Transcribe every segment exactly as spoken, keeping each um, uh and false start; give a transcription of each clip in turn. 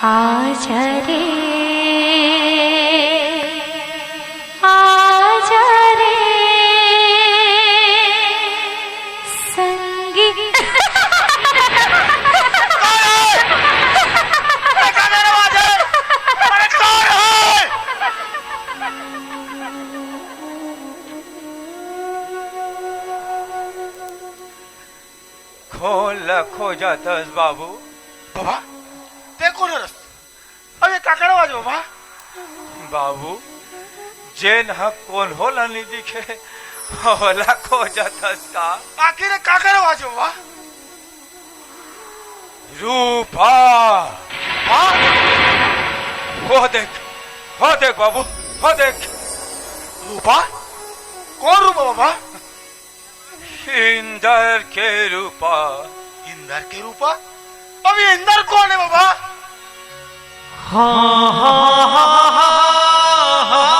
आजा रे, आजा रे संगी। खोल ला खोजत हस बाबू। बाबा, ते कोन हरस? अबे काकर आवाज बाबा? बाबू, जेन ह कोन होला नी दिखे, ओला खोजत हस का? आखिर काकर आवाज बाबा? रूपा। हाँ? वो देख, वो देख बाबू, वो देख। रूपा? कौन रूपा बाबा? इंदर के रूपा। इंदर के रूपा? अब ये इंदर कौन है बाबा? हाँ, हाँ, हाँ, हाँ, हाँ, हाँ।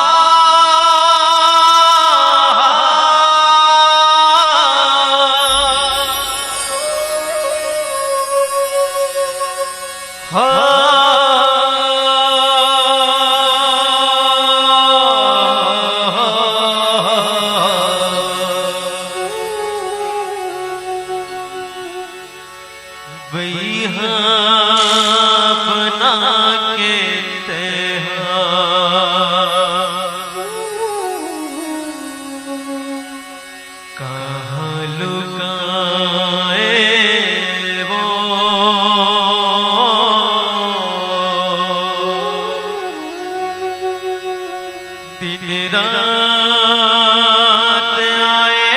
कहाँ लुकाए वो दिन रात आए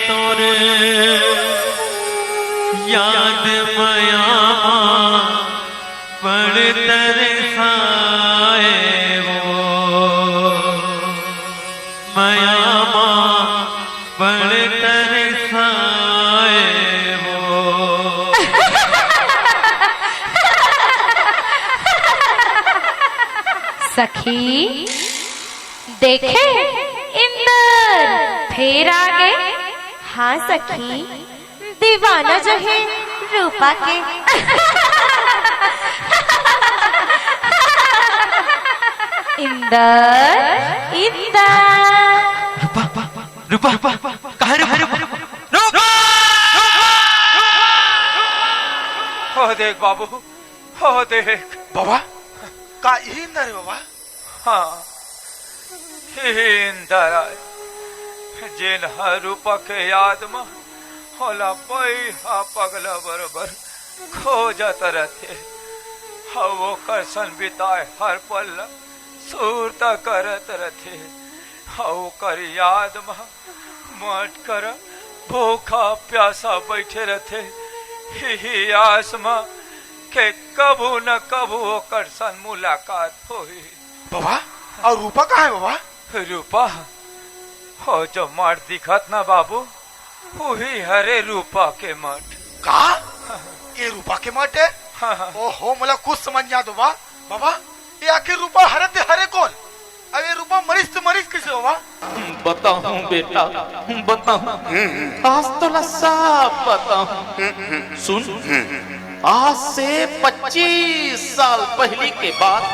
तोर याद मया बड़ तरसाए वो, मया बड़ तरसाए वो। सखी, देखे इंदर फेर आगे। हाँ सखी, दीवाना जो है रूपा के। इंदर, इंदर। रूपा, रूपा, रूपा, कहाँ रे रूपा? रूपा! हो देख बाबू, हो देख। बाबा, का यही इंदर है बाबा? हाँ, ही इंदर आय, जेन ह रूपा के याद म ओला बइहा पगला बरोबर खोजत रथे। अउ ओकर संग बिताए हर पल ल सुरता करत रथे। अउ ओकर याद म मटकरा भूखा प्यासा बइठे रथे, इही आस म के कभू न कभू ओकर संग मुलाकात होही। बाबा, अउ रूपा कहाँ है बाबा? रूपा? हो जो मठ दिखत ना बाबू, उही हरे रूपा के मठ। का? ये रूपा के मठ है? हाँ, हाँ। ओहो, मोला कुछ समझ नहीं आत बाबा। बाबा, ये आखिर रूपा हरे ते हरे कोन? अब ये रूपा मरिस ते मरिस कइसे बाबा? बताहूँ बेटा, बताहूँ। आज तोला सब बताहूँ। सुन, आज से पच्चीस साल पहिली के बात।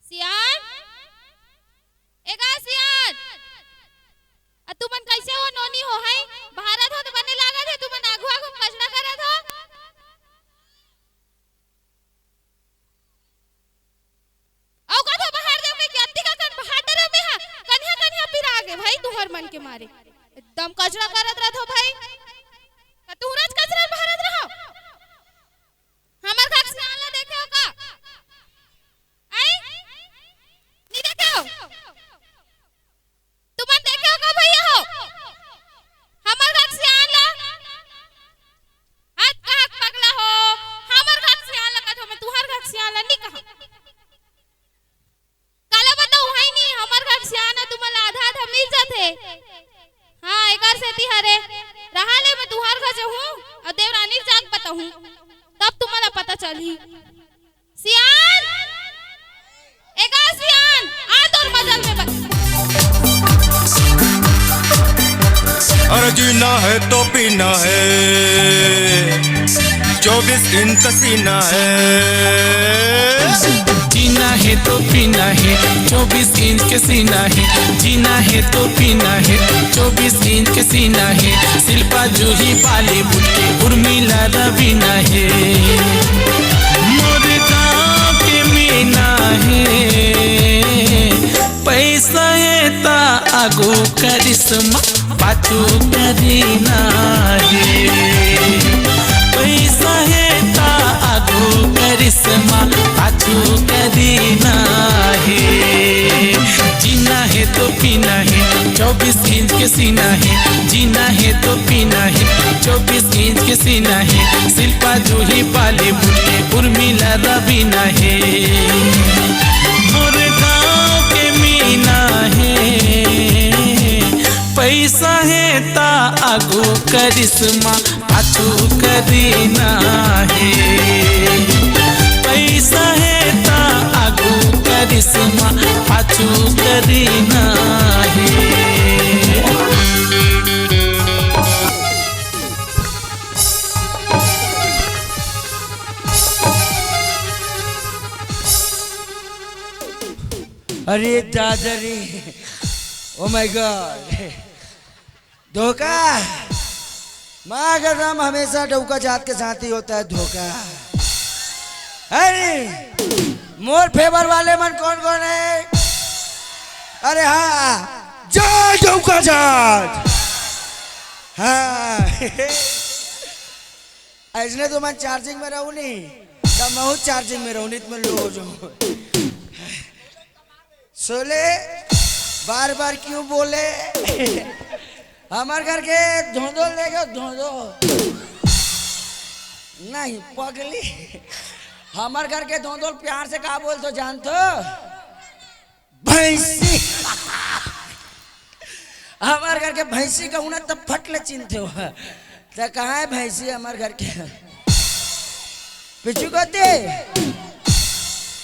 सियान, ए गा सियान, अ तुमन कइसे हो? नोनी हो, हैं? बहारत हो त बने लागत हे, तुमन आघू आघू म कचरा करत हो। अउ कथो बहार देव कहिके अतिका कन बहार डरे में हा, कनिहा कनिहा पिरा गे भाई तुहर मन के मारे। एकदम कचरा करत रहत हो भाई। का तुहरच कचरा बहारत रहो? हमर घर सियान ला देखे हो का? आई? नी देखे हो? तुमन देखे हो का भैया हो? हमर घर सियान ला? आज का पगला हो? हमर घर सियान ला कथो, मैं तुहर घर सियान ला नी कहा। काला बताऊं, है नी, हमर घर बताहूं, तब तुमन ला पता चलही। सियान, एका सियान, आ तोर मजल में बा। अरे जीना है तो पीना है, चौबीस इंच का सीना है। जीना है तो पीना है, चौबीस इंच के सीना है। जीना है तो पीना है, चौबीस इंच के सीना है। शिल्पा जूही बॉलीवुड के उर्मिला रवीना है। मोर गाँव के मीना है, पैसा है ता आगू करिश्मा, पाछू करीना हे। पैसा हे ता आगू करिश्मा, पाछू करीना हे। जीना हे तो पीना हे, चौबीस इंच के सीना हे। जीना हे तो पीना हे, चौबीस इंच के सीना हे। शिल्पा जूही बॉलीवुड के उर्मिला रवीना हे। मोर गाँव के मीना हे। पैसा हे ता आगू करिश्मा, पाछू करीना हे। पैसा हे ता आगू करिश्मा, पाछू करीना हे। अरे दादा रे, ओ माय गॉड, धोखा। माँ कसम, हमेशा डौका जात के साथ ही होता है धोखा। अरे मोर फेवर वाले मन कौन कौन है? अरे हाँ, जय डौका जात। हाँ। अइसने तो मैं चार्जिंग में रहूं नहीं, तब मैं हूँ चार्जिंग में रहूं, नहीं तो मैं लो हो जाऊं। सोले, बार बार क्यों बोले? हमर घर के धोंधोल देखे, धोंधोल नहीं पगली। हमर घर के धोंधोल प्यार से का बोलतो जानतो? भैंसी। हमर घर के भैंसी कहूँ ना, तब फट ले चिन्हते हो। त कहाँ है भैंसी हमर घर के? पिछू कहते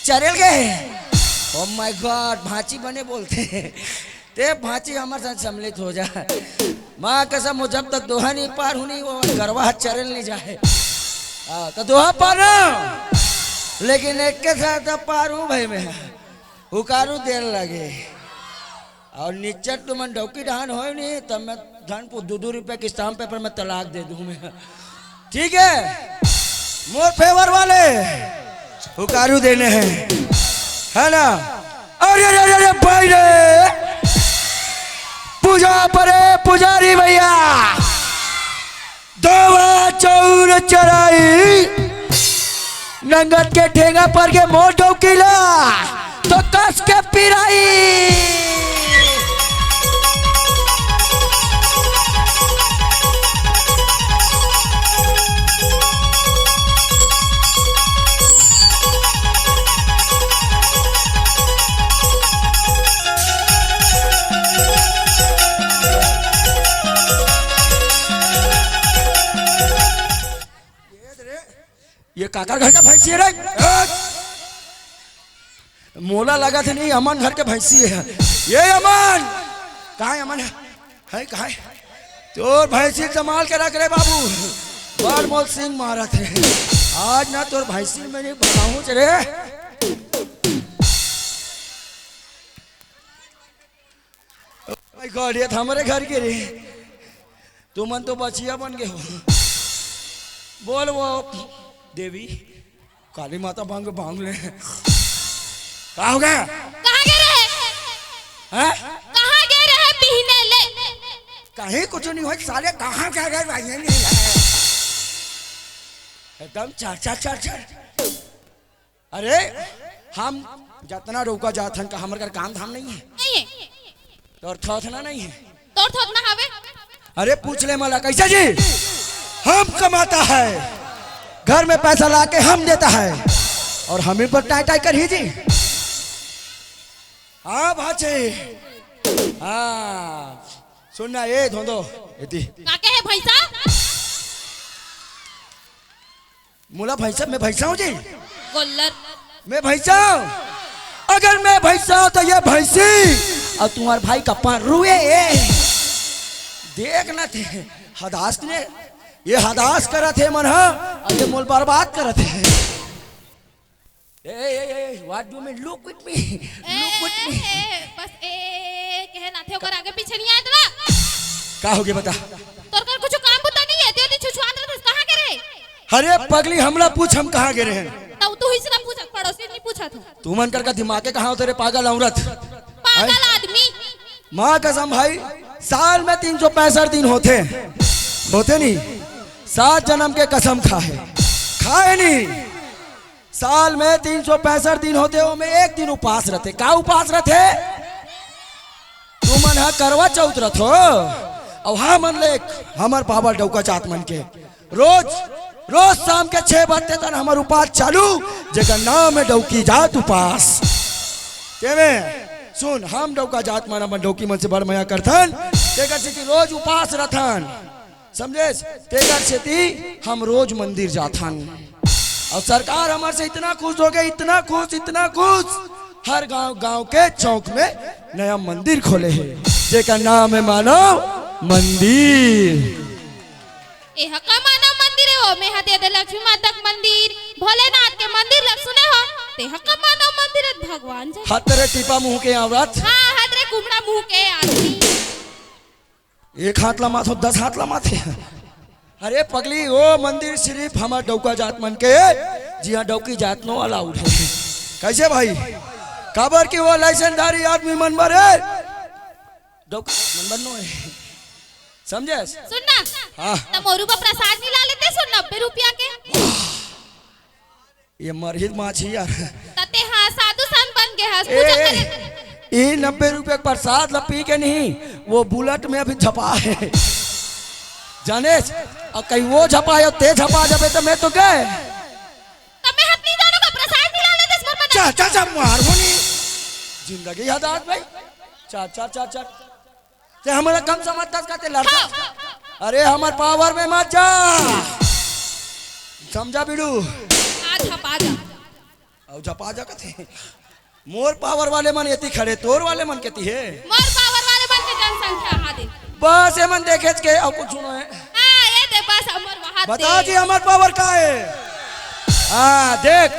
चरेल गए। ओ माय गॉड, भांची बने बोलते। ते भांची हमर साथ सम्मिलित हो जा। माँ कसम, वो जब तक दोहा नहीं पार हूँ नहीं, वो गरवा चरेल नहीं जाए। हाँ, तो दोहा पार ना, लेकिन एक के साथ अब पार हूँ भाई मैं। हुकारू देन लगे। और निच्चट तुमन डौकी डहान होय नहीं, तब मैं धन पु-, दू दू रुपया के स्टाम्प पेपर में तलाक दे दूं मैं। ठीक है, मोर फेवर वाले हुकारू देने हैं, है ना? अरे, अरे, अरे, अरे, भाई रे, पूजा परे पुजारी भैया, धोवा चौर चराई, नंगत के ठेंगा पर के मोर डौकी ला, तो कस के पिराई। ये काकर घर का भैंसी है रे? मोला लगा थे नहीं, अमन घर के भैंसी है। ये अमन, कहाँ है अमन? है, कहाँ है? तोर भैंसी संभाल के रख रे बाबू, बड़ मोल सिंग मारत रे। आज ना तोर भैंसी में नहीं बताऊँ रे। माय गॉड, ये तो हमरे घर के रे। तुमन तो बचिया बन गए हो। बोल वो देवी, काली माता भांग भांग ले। का हो गया? कहाँ गए रहे? हैं? कहाँ गए रहे बिहने ले? कहीं कुछ नहीं हो साले, कहाँ गए रहे भाई? नहीं है। एकदम चर चर चर चर। अरे हम जतना डौका जात हन का हमर घर काम धाम नहीं है? नहीं है। तोर थोथना नहीं है? तोर थोथना हवे? अरे पूछ ले मला कैसे जी? हम कमाता है, घर में पैसा ला के हम देता है और हम ही पर टाई टाई करही जी। हाँ भाचे, हाँ सुनना ए धोंदो एती। का कहे भैंसा? मोला भैंसा, मैं भैंसा हूँ जी? गोल्लर। मैं भैंसा हूँ? अगर मैं भैंसा हूँ तो ये भैंसी और तुम्हार भाई का पान रुए। देख ना ते, हदास ने, ये हदास करत हे मन हा, और ये मोल बर्बाद करत हे। ए, ए, ए, what do you mean? Look with me. A, Look with me. ए, ए, बस ए, ए, कहे ना थे, ओकर आगे पीछे नहीं आए तो ना। का हो गया बता? तोर कर कुछ काम बुता नहीं है, ते ओती छुछुआत रहत हस, कहाँ के रहे? अरे पगली, हमला पूछ, हम कहाँ के रहे? तब तू ही से ना पूछत, पड़ोसी नहीं पूछत हो। तू मन कर का दिमाग के कहाँ होते रे, पागल औरत? पागल हैं? आदमी। माँ कसम भाई, साल में तीन सौ पैंसठ दिन होते, होते नहीं? सात जन्म के कसम खाए, खाए नहीं। साल में तीन सौ पैंसठ दिन होते, ओमे एक दिन उपास रहते। का उपास रहते? तुमन हा करवा चौथ रथो, अउ हमन ले हमर पावर डौका जात मन के रोज, रोज शाम के छह बजते तन हमर उपास चालू, जेकर नाम है डौकी जात उपास। तेमे सुन, हम डौका जात मन अपन डौकी मन से बड़ मया करथन, तेकर सेती रोज उपास रथन। समझेस? तेकर सेती हम रोज मंदिर जाथन। अउ सरकार हमर से इतना खुश हो गए, इतना खुश, इतना खुश। हर गांव, गांव के चौक में नया मंदिर खोले हे, जेकर नाम है मानव मंदिर। एह का मानव मंदिर है वो? मैं हा दे दे लक्ष्मी माता के मंदिर, भोलेनाथ के मंदिर लग सुने हो? ते हा का मानव मंदिर है भगवान जी? हतरे टीपा मुंह के औरत। हाँ, हतरे कुमड़ा मुंह के आदमी। एक हाथ ला माथो, दस हाथ ला माथे। अरे पगली, वो मंदिर सिर्फ हमर डौका जात मन के, जिहाँ डौकी जात नो अलाउड है। कैसे भाई? काबर कि वो लाइसेंसधारी आदमी मन बर है, डौका जात मन बर नो है। समझे? सुन ना। हाँ। त मोरू पर प्रसाद नहीं ला लेते, सुन, नब्बे रुपया के। ये मरही माछी यार। तते हाँ, साधु संत बन गए हस, ए, पूजा ए, करे। ए, नब्बे रुपये के प्रसाद ला पी के नहीं, वो बुलेट में अभी झपा है। जाने, और कहीं वो झपा है, ते झपा जाबे तो मैं तो गए। तब मैं हाथ नहीं जानूंगा, प्रसाद नहीं लाने दस बार मना। चा, चा, चा, मारो नहीं। जिंदगी हदास भाई। चा, चा, चा, चा। ते हमला कम समझथस का ते लड़का? हाँ। अरे हमर पावर में मत जा। समझा बिड़ू? आ झपा जा। अउ झपा जा कथे। मोर पावर वाले मन एती खड़े, तोर वाले मन केती हे। मोर पावर वाले मन के जनसंख्या हा दे। बस एमन देखेच के अउ कुछ नो हे। हाँ, ये दे बस हमर वहाँ बता दे। जी हमर पावर का हे? हाँ, देख।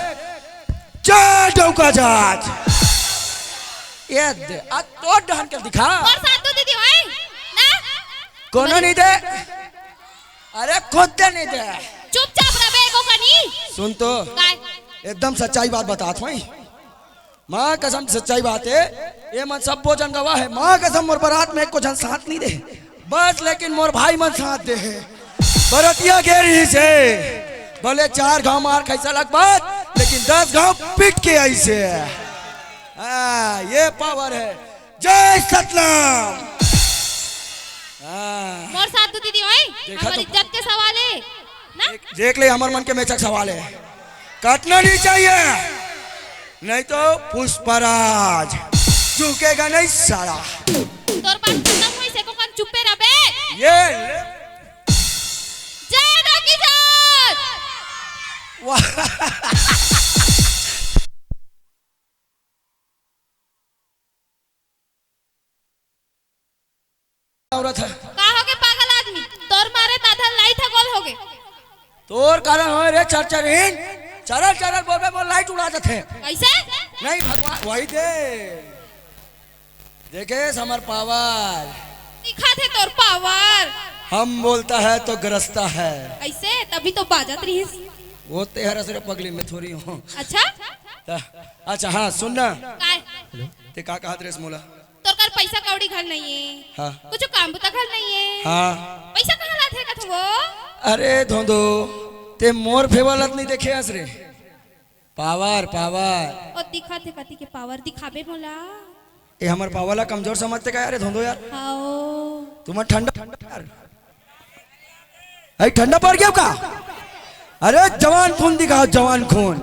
जय डौका जात। ये दे, आ तोर डहन के दिखा। मोर साधु दीदी होय ना? कोनो नहीं दे। अरे खुद दे नहीं दे। चुपचाप रबे को कनी। सुन तो। काय? एकदम सच्चाई बात बतात होई। माँ कसम सच्चाई बात है। ये मन सब्बो जन गवाह है। माँ कसम मोर बरात में एको झन साथ नहीं दे। बस लेकिन मोर भाई मन साथ दे हे। बरतिया गे रहिसे। भले चार घाव मार खइसा लग बात, लेकिन दस घाव पीट के आइसे। हाँ, ये पावर है। जय सतनाम। हाँ। मोर साधु दीदी होय, देखा हमर तो इज्जत के सवाल है ना? देख, देख ले, हमर मन के मेचक सवाल है। कटना नहीं चाहिए। नहीं तो पुष्पराज झुकेगा नहीं साला। तोर बात खतम होइस, एको कन चुप्पे रबे। ये ले। जय डौकी जात। वाह। औरत है। का होगे पागल आदमी? तोर मारे त आधा लाइट ह गोल होगे। तोर कारण होय रे चरचरहीन। चरर चरर बोलबे मोर लाइट उड़ा देथे। कैसे? नहीं भगवान, वही दे। देखे हमर पावर। दिखा थे तोर पावर। हम बोलता है तो गरजता है। ऐसे? तभी तो बाजत रहिस। वो तेहरा सिर्फ पगली में थोड़ी हूँ। अच्छा? त-, अच्छा हाँ सुन ना। काय? ते का कहत रेस मोला? तोर कर पैसा कौड़ी घर नहीं है। हाँ। कुछ काम बुता घर नहीं है। हाँ। पैसा कहाँ लाथे कथो वो? अरे धोंधो, ते मोर फेवलत नहीं देखे हस रे। Power, power. ओ दिखा थे कति के पावर दिखाबे मोला। ए हमर पावर ला कमजोर समझते का यार, धोंधो यार? हाओ। तुमन ठंडा, ठंडा यार। अरे ठंडा पड़ गया का? अरे जवान खून दिखाओ, जवान खून।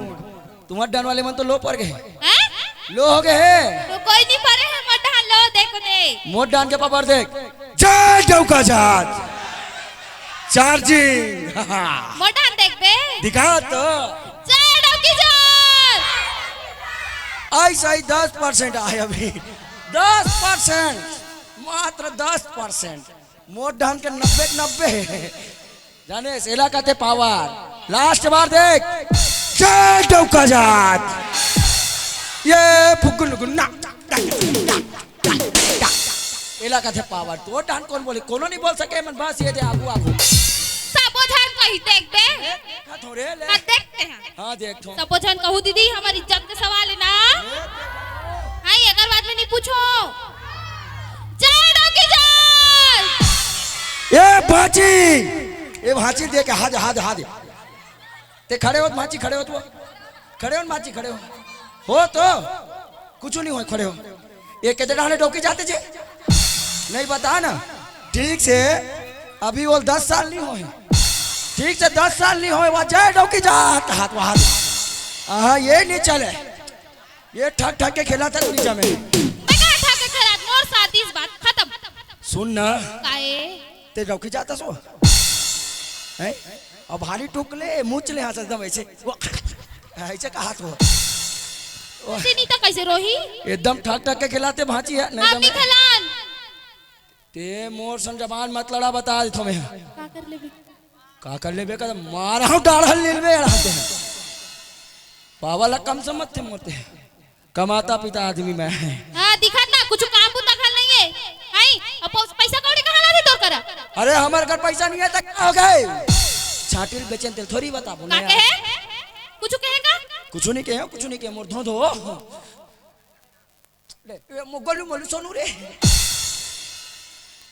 तुम्हार डन वाले मन तो लो पड़ गए। हैं? लो हो गए हैं। तो कोई नहीं पड़े हैं, मोटा लो, देखो दे। मोट डान के पावर देख। जय डौका जात। चार्जिंग। मोटा देख, बे? दिखा तो। जय डौकी जात। ऐसा ही दस परसेंट आए अभी, दस परसेंट, मात्र दस परसेंट। मोर डहन के नब्बे के नब्बे। जाने, एला कथे पावर। लास्ट बार देख, जय डौका जात। ये फुगुन गुन्ना। एला कथे पावर। तोर डहन कोन बोले? कोनो नहीं बोल सके मन, बस ये दे आगू आगू। सबो झन कही देखबे। देखा थोड़े ले। हाँ, देखते हैं। हाँ, देख थो। सबो झन कहू दीदी, हमर इज्जत के सवाल है ना। हाँ, एकर बाद में नहीं पूछो। जय डौकी जात। ए भांची, ए भांची देख, हाथ, हाथ, हाथ। ते खड़े हो, भांची, खड़े हो तू। खड़े हो, भांची, खड़े हो। हो तो? कुछ नहीं हो, खड़े हो। ये कितने डाले डौकी जाते जे? नहीं बता ना। ठीक से अभी वो दस साल नहीं होए। ठीक से दस साल नहीं होए, वहाँ जय डौकी जात, हाथ वहां। हाँ, ये नहीं चले। ये ठक ठक के खेला था नीचा में। मैं कहा ठक के खेला, मोर शादी इस बात खत्म। सुन ना। काए? ते डौकी जाता सो? हैं? अब हाली टुक ले, मुच ले, हाँ, एकदम ऐसे। वो, ऐसे कहा तो। वो, सीनी तो कैसे रोही? एकदम ठक ठक के खिलाते भांची है, नहीं आप तो नहीं मैं खिलान। ते मोर सन जबान मत लड़ा, बता देथो मैं। का कर लेबे? का कर लेबे का? मारा हूँ, डाढ़ल लीलबे, अड़ाते हैं। पावा ला कम समझते मोते। कमाता पीता आदमी मैं। हाँ, दिखत ना, कुछ काम बुता घल नहीं है। हैं? अब पौस-, पैसा कौड़ी कहाँ लाथे तोर करा? अरे, हमर घर पैसा नहीं है, तो क्या हो गए? छाटिल बेचन तेल थोड़ी बताबो का ना। कहे? कुछ कहे का? कुछ नहीं कहे, कुछ नहीं कहे, मोर धो धो। ले, ये मो-, गोलू मोलू सोनू रे।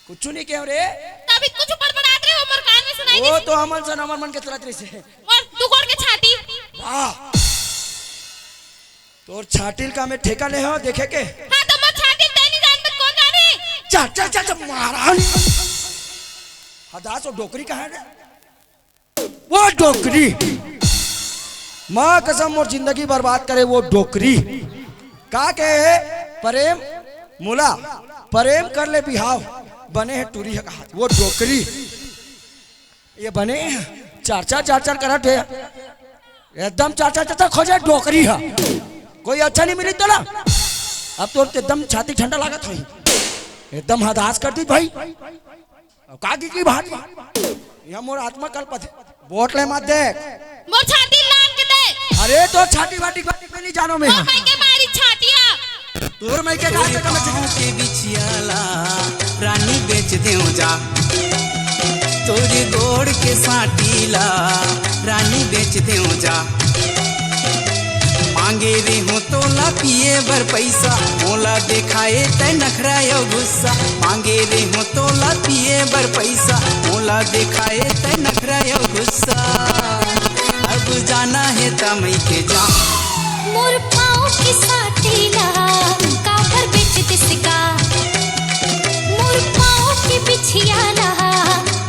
कुछ नहीं कहे रे। तभी कुछ बड़बड़ात रहे, हमर कान में सुनाई वो दे। तो हमन सन, हमर मन के तरत रही से। और तू गोड़ के छाटी। वाह। तोर छाटिल का मैं ठेका ले हो, देखे के? हाँ, तो मैं छाटिल तै नहीं जान, मत कौन जाने? चल, चल, चल, चल, मारा। हदास, वो डोकरी कहाँ है रे? वो डोकरी। माँ कसम, मोर जिंदगी बर्बाद करे वो डोकरी। का कहे है? प्रेम मुला, प्रेम कर ले बिहाव, बने है टूरी है कहा। वो डोकरी। ये बने चार चार, चार चार करत हे। एकदम चार चार, चार चार खोजे डोकरी ह। कोई अच्छा नहीं मिली तोला। अब तो एकदम छाती ठंडा लागत होही। एकदम हदास कर दी भाई। अब का की, की बात? यहाँ मोर आत्मा कलपत हे। बोट ले मत देख। मोर छाती लान के देख। अरे तो छाती वाटी, वाटी पे नहीं जानो मैं। मोर माई के मारी छातिया। तोर माई के गाय तक में पाँव के बिछिया ला रानी बेच देव जा, तोर गोड़ के साटी ला रानी बेच देव जा। मांगे रे हो तोला पिए बर पैसा, मोला देखाए तै नखरा अउ गुस्सा। मांगे रे हो तोला पिए बर पैसा, मोला देखाए तै नखरा अउ गुस्सा। अब जाना हे त मइके जा। मोर पाँव के साटी ला काबर बेच दिस गा? मोर पाँव के बिछिया ला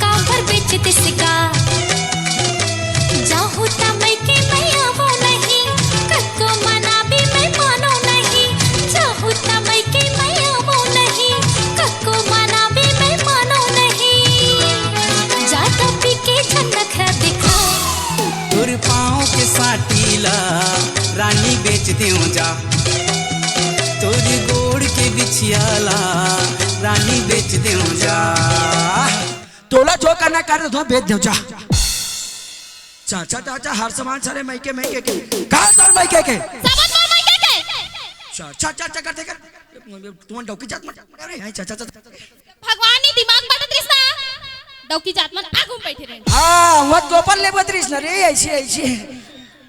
काबर बेच दिस गा? जाहू त मइके मैं आवो नहीं, कतको मनाबे मैं मानो नहीं। जाहू त मइके मैं आवो नहीं, कतको मनाबे मैं मानो नहीं। जादा पी के झन नखरा दिखा। तोर पाँव के साटी ला रानी बेच देव जा, तोर गोड़ के बिछिया ला रानी बेच देव जा। तोला जो करना कर दो, बेच देव जा। चाचा, चाचा, हर सामान सारे मइके, मइके के। का सारे मइके के? सब तो मइके के। चाचा, चाचा करते कर। तुम डौकी जात मत। अरे, हैं, चाचा, चाचा। भगवान ने दिमाग बांटत रहिस ना, डौकी जात मन आगू में बैठे रहे। हाँ, मत गोपन ले बतरिस ना रे, ऐसे, ऐसे।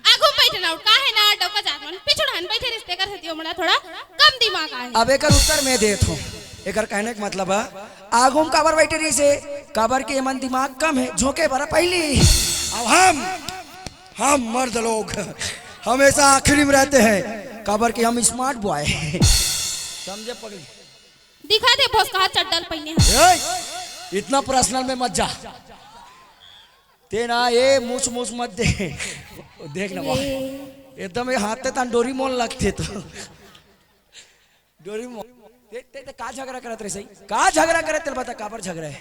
आगू में बैठे ना, का है ना, डौका जात मन पिछुड़हन बैठे रहिस, तेकर सेती ओमन ला थोड़ा कम दिमाग आए। अब एकर उत्तर मैं देत हूँ। एकर कहने का मतलब है, आगू में काबर बैठे रहिस हे, काबर के एमन दिमाग कम है, झोंके बर पहली। अब हम, हम मर्द लोग हमेशा आखिरी में रहते हैं, काबर के हम smart boy हैं। समझे पगली? दिखा दे भोसका चड्डल पहिने ह। ए, इतना पर्सनल में मत जा। ते ना, ए, मुस मुस मत दे। देख ना, वाह। ए। एकदम ये हाथ ते तान डोरीमोन लगथे तो। डोरीमोन। ते, ते, ते का झगड़ा करत रहे सही? का झगड़ा करत, तेल बता, काबर झगड़ा है?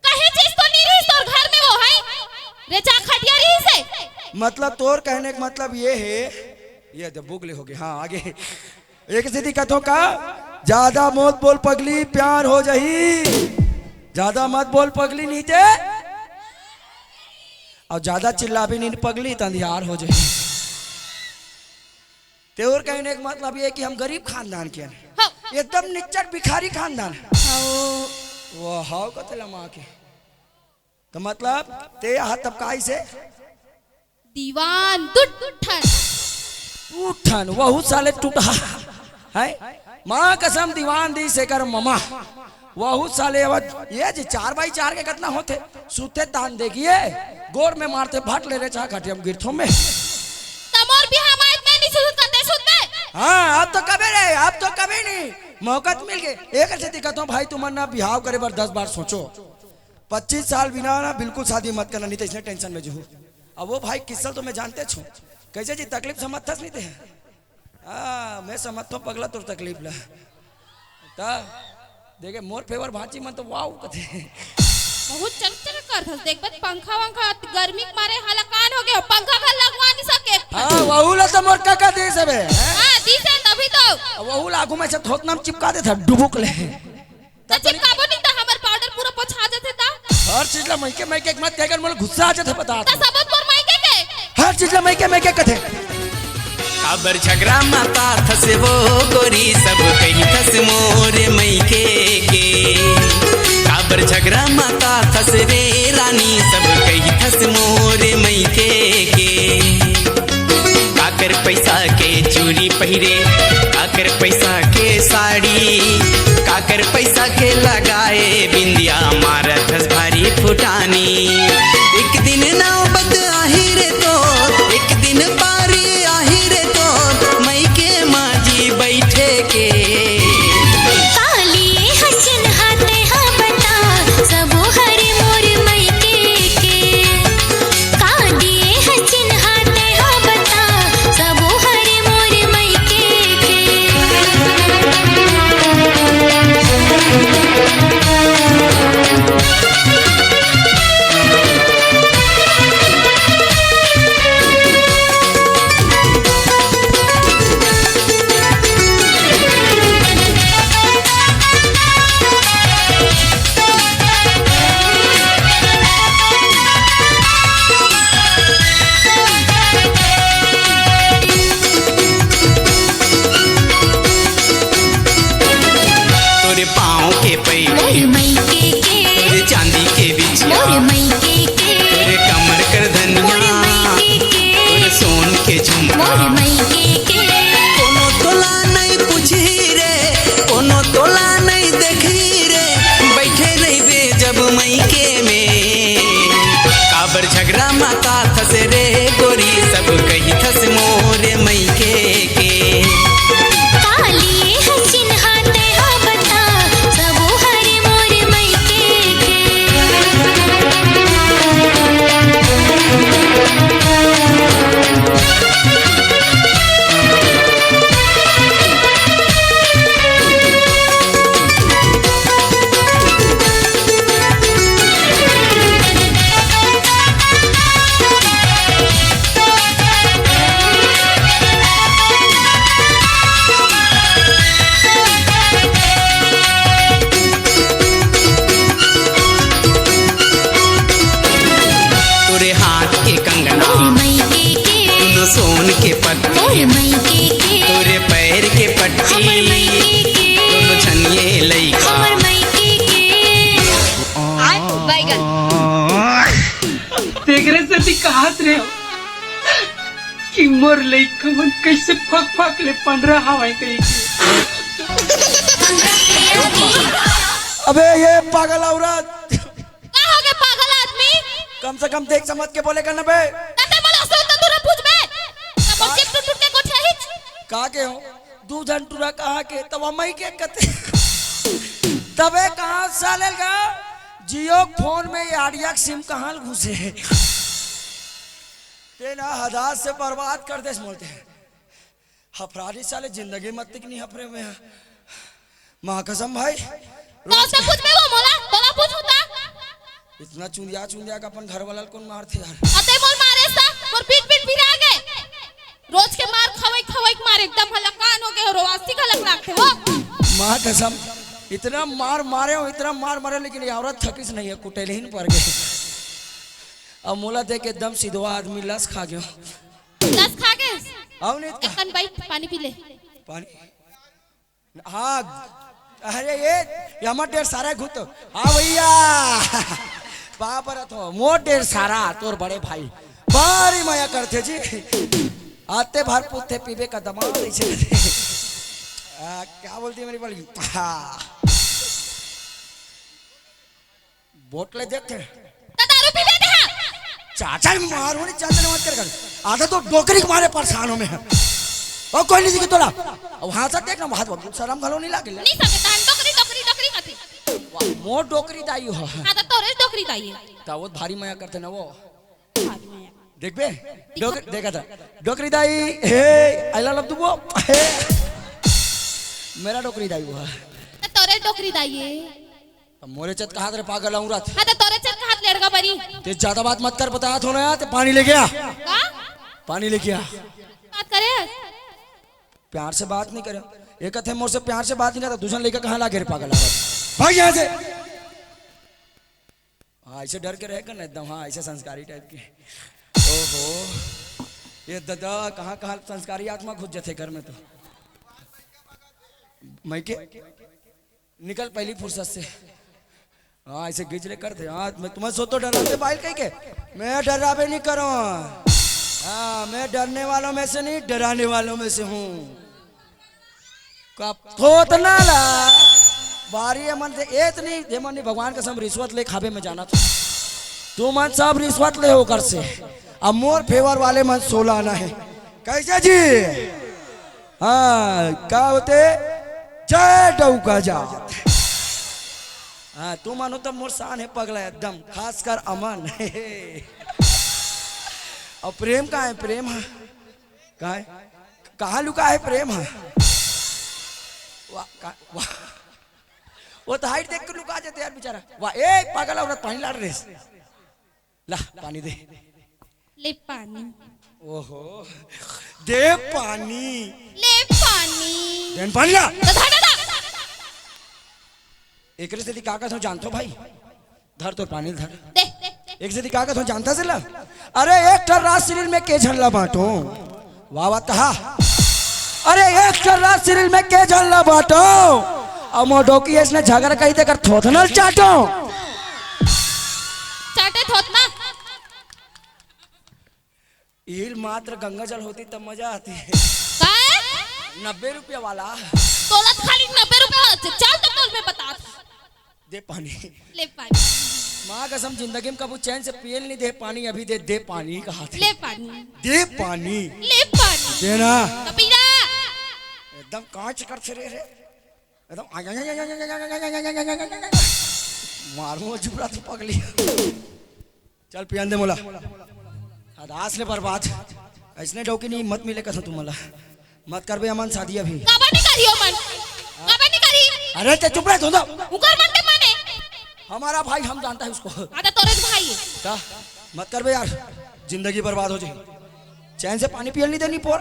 कहे चीज तो नहीं रही तोर घर में वो है। रेचा खटिया रहिसे। मतलब तोर कहने का मतलब ये है, ये जब बुगले हो गए, हाँ, आगे। एक सीधी कथों का, ज्यादा मत बोल पगली, प्यार हो जाही। ज्यादा मत बोल पगली, नहीं ते, और ज्यादा चिल्ला भी नहीं पगली, त अंधियार हो जाही। तेवर कहने का मतलब ये कि हम गरीब खानदान के हन। हाँ। एकदम निच्चट भिखारी खानदान। हाँ। वो हाव कथे लमा के। तो मतलब, ते हाथ तब काई से? दीवान दुट्ठन। उठन, वहू साले टूटा। है? माँ कसम दीवान दी से कर ममा। वहू साले अब ये जी चार बाई चार के कितना होते? सुते तान देखिए, गोड़ में मारते भट ले रे चाह खटिया में गिरथो में। तमोर बिहाव में मैं नहीं सुधरता, ते सुधर। हाँ, अब तो कभी रे, अब तो कभी नहीं। मौका तो मिल गए। एक ऐसे दिक्कत हो भाई, तुमन ना बिहाव करे बर दस बार सोचो। पच्चीस साल बिना ना बिल्कुल शादी मत करना, नहीं तो इसने टेंशन में जो हूँ। अब वो भाई किस्सा तो मैं जानते छू, कैसे जी तकलीफ समझ थस नहीं थे। हाँ, मैं समझता हूँ पगला तोर तकलीफ ला। ता देखे मोर फेवर भांची मन तो वाव कथे। बहुत चक चक करथस, देख बत पंखा वंखा गर्मी के मारे हालाकान हो गयो, पंखा घर लगवा नहीं सके। हाँ, वहू ला तो मोर काका दे सबे, हैं? हाँ, दी से तभी तो। अब वहू ला आगू में से थोतनाम चिपका देथा डुबुक ले। त चिपकाबो नहीं त हमर पाउडर पूरा पोछा जाथे त। हर चीज ला मइके मइके एक मत कहे कर मोला गुस्सा आ जाथे बता। त सबूत मोर मइके के। हर चीज ला मइके मइके कथे। काबर झगरा माता थस वो गोरी, सब कही थस मोर मइके के। काबर झगरा माता थस रे रानी, सब कही थस मोर मइके के। काकर पैसा के चूड़ी पहिरे, काकर पैसा के साड़ी, काकर पैसा के लगाए बिंदिया, मारत हस भारी फुटानी। एक दिन नौबत आही रे तो, एक दिन पारी आही रे तो, मइके माजी बैठे के। कालिए हसिन हाथे हा बता, सबो हरे मोर मइके के। कालिए हसिन हाथे हा बता, सबो हरे मोर मइके के। तोरे पाँव के पैरी, मोर मइके के। तोरे चांदी के बिछिया, मोर मइके के। तोरे कमर कर धनिया, मोर मइके के। तोरे सोन के झुमका, मोर मइके के। कोनो तोला नहीं पूछी रे, कोनो तोला नहीं देखी रे, बैठे रहिबे जब मइके में। काबर झगरा माता थस रे गोरी, सब कही थस मोर मइके के। कालिए हसिन हाथे हा बता, सबो हरे मोर मइके के। तोरे हाथ के कंगना, मोर मइके के। दोनों सोन के पट्टी, मोर मइके के। तोरे पैर के पट्टी, हमर मइके के। दोनों झनिये लइका, हमर मइके के। आय, बैगन। तेकरे सेती कहत रहे हो कि मोर लइका मन कैसे फक फक ले पंडरा हवय कही के। अबे ये पागल औरत। का हो गए पागल आदमी? कम से कम देख समझ के बोले कर ना बे। तते बोले असो तो दूर पूछ बे। तब का? चिप टूट टूट के गोठिया हिच। का के हो? दू झन टूरा कहाँ के? तब मइके कथे। तबे कहाँ साले का? जियो फोन में ये आइडिया के सिम कहाँ घुसे है? तेना हदास से बर्बाद कर देस मोला ते। हफरानी साले जिंदगी मत तिक नहीं हफरे में। माँ कसम भाई। तो से पूछ बे वो मोला, तोला पूछ होता। इतना चुंदिया चुंदिया के अपन घर वाला ल कोन मारथे यार? अते मोर मारे सा, मोर पीठ पीठ पिरा गे। रोज के मार खवई खवई के मार एकदम हलकान हो गे हो, रोवासी घलक लागथे वो। माँ कसम, इतना मार मारे हो, इतना मार मारे, लेकिन ये औरत थकिस नहीं है, कुटेलहीन पर गे। अब मोला देख के एकदम सिधवा आदमी लस खा गयो। लस खा गे? अब नहीं एक कन बैठ, पानी पी ले। पानी? हाँ, अरे ये, ये हमर डेढ़ सारा घुट। हाँ भैया, बाप रथ हो, मोर डेढ़ सारा, तोर बड़े भाई। भारी मया करथे जी। आते भर पूछथे पीबे का दमा, ऐसे करथे। आ, क्या बोलती है मेरी बड़ी? हाँ। बोतल देख के। त दारू पीबे ते हा? चाचा मार होनी, चाचा ने मत कर कर। आधा तो डोकरी के मारे परेशान हो मैं। और कोई नहीं दिखे तोला। अब वहां से देखना, वहां तो शर्म घलो नहीं लागे। नहीं सके, तान डोकरी, डोकरी, डोकरी कथे। वाह, मोर डोकरी दाई हो। हाँ, त तोरे डोकरी दाई है। त वो भारी मया करथे ना वो। भारी मया। देखबे? डोकरी, देखा था। डोकरी दाई, हे, I love you वो। हे। मेरा डोकरी दाई वो। त तोरे डोकरी दाई है। त मोरे चत कहात रे पागल औरत। हाँ, त तोरे चत कहात लेड़गा बरी। ते ज्यादा बात मत कर, बताया थो ना यार, ते पानी लेके आ। का? पानी लेके आ। बात करे? प्यार से बात नहीं करे। एक थे मोर से प्यार से बात नहीं करता, दूसरा लेके कहाँ लागे रे पागल औरत? भाग यहाँ से। हाँ, ऐसे डर के रहे कर ना एकदम, हाँ, ऐसे संस्कारी टाइप के। ओहो, ये दादा, कहाँ कहाँ संस्कारी आत्मा घुस जाते घर में तो। मैं के निकल पहली फुर्सत से। हाँ, ऐसे गिजले करते। हाँ, मैं तुम्हें सो तो डराते बाइल कह के। मैं डरावे नहीं करो। हाँ, मैं डरने वालों में से नहीं, डराने वालों में से हूँ। कब थोतना ला बारी मन से एत नहीं, जे मन नहीं, भगवान कसम रिश्वत ले खाबे में जाना था। तू मन सब रिश्वत ले होकर से। अब मोर फेवर वाले मन सोला ना है। कैसे जी? हाँ, का होते? जय डौका जात। हाँ, तू मानो तो मोर शान है पगला एकदम, खासकर अमन। और प्रेम का है, प्रेम है? कहाँ है? कहाँ लुका है प्रेम है? वाह, का-, वाह। वो तो हाइट देख के लुका जाते यार बेचारा। वाह, ए पागल औरत पानी लाड़ रहे। ला, पानी दे। ले पानी। ओहो, दे पानी। ले पानी। देन पानी ला। तो धर, धर, धर। एकरे से का कहत हूँ जानथो भाई? धर तोर पानी धर। दे। एक से का कहत हूँ जानता से ला? अरे एक ठन राजश्री में के झन ला बांटो। वाह, वाह, तहा। अरे, एक कर रात सीरियल में के जानला बाटो। अब मोर डोकी इसने झगड़ा कही देकर थोथनल चाटो। चाटे थोथना। ईल मात्र गंगा जल होती तब मजा आती है। काय? नब्बे रुपया वाला। तोला खाली नब्बे रुपया वाला। चल तो तोल में बता। दे पानी। ले पानी। माँ कसम, जिंदगी में कभू चैन से पियल नहीं दे पानी, अभी दे, दे पानी कहा थे। ले पानी। दे पानी। ले पानी। देना। तो पी ना। एकदम कांच कर छे रे, रे। एकदम आ, आ, आ, मारू जुबरा तो पगली। चल पियन दे मोला। अदास ले बर्बाद। ऐसने डौकी नहीं मत मिले कसम तुमला। मत करबे अमन शादी अभी। काबर नहीं करी ओ मन? काबर नहीं करी? अरे ते चुप रह, धोंधा। उकर मन के माने। हमारा भाई हम जानता है उसको। आधा तोरे भाई है। का? मत करबे यार। जिंदगी बर्बाद हो जाए। चैन से पानी पियल नहीं देनी पोर।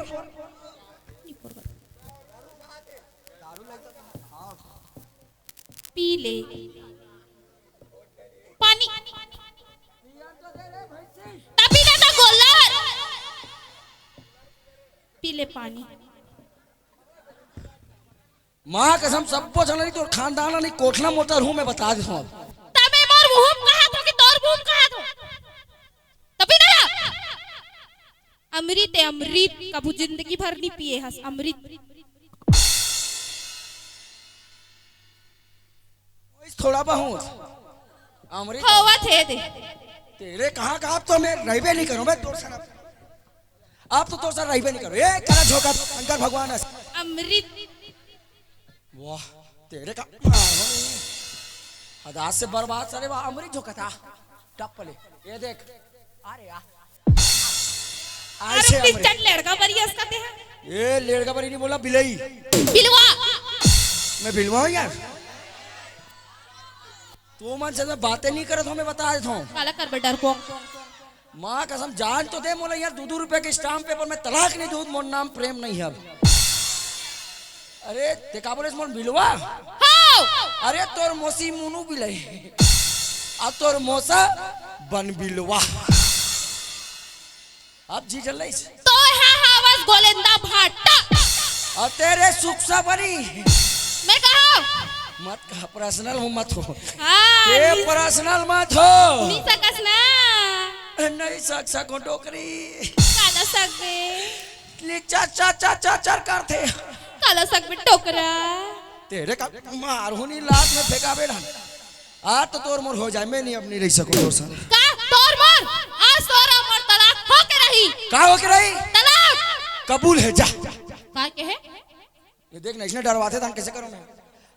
पी ले। पानी। तभी ना, ना गोला। पी ले पानी। माँ कसम, सबको जाना नहीं, तोर खानदान नहीं, कोठला मोटर हूँ, मैं बता देता हूँ। तबे मोर मुंह कहा था कि तोर मुंह कहा था? तभी ना। अमृत है, अमृत। कभू जिंदगी भर नहीं पिए हस अमृत। थोड़ा बहुत अमृत। होवत है दे। तेरे कहाँ का, आप तो मैं रहबे नहीं करूँ, मैं तोर साथ, आप तो तोर साथ रहबे नहीं करूँ। ए, करा झोंका शंकर भगवान है। अमृत। वाह, तेरे का हदास से बर्बाद सारे, वाह, अमृत झोंका था। टप ले, ये देख। अरे यार। अरे ऐसे अमृत। पिस्टन लड़का बरी है इसका ते है। ये लड़का बरी नहीं बोला, बिलई। बिलवा। मैं बिलवा हूँ यार। वो मन से मैं बातें नहीं करत हूँ, मैं बता देता हूँ। काला करबे डरपोक? माँ कसम, जान तो दे मोला यार, दू दू रुपया के स्टाम्प पेपर में तलाक नहीं दूँ, मोर नाम प्रेम नहीं है अब। अरे, ते का बोले मोर बिलवा? हाँ। अरे, तोर मौसी मुनू बिलई, आ तोर मौसा बन बिलवा। अब जी जल रही। तो है हावस गोलेंदा भाटा। और तेरे सुख सा बनी। मैं कहा? मत कहा, पर्सनल हूँ, मत हो। हाँ, ये नी-, पर्सनल मत हो। नहीं सकस ना। नहीं सक सको डोकरी। काला सक बे? ले चा चा चा चा चर करथे। काला सक बे डोकरा। तेरे का मार होनी लात में फेंका बेटा। आज तो तोर मोर हो जाए, मैं नहीं अब नहीं रह सकूँ तोर साथ। का तोर मोर? आज तोर मोर तलाक होके रही। का होके रही? तलाक। कबूल है, जा। का के है? ये देख ना, इसने डरवाते था, कैसे करूँ मैं?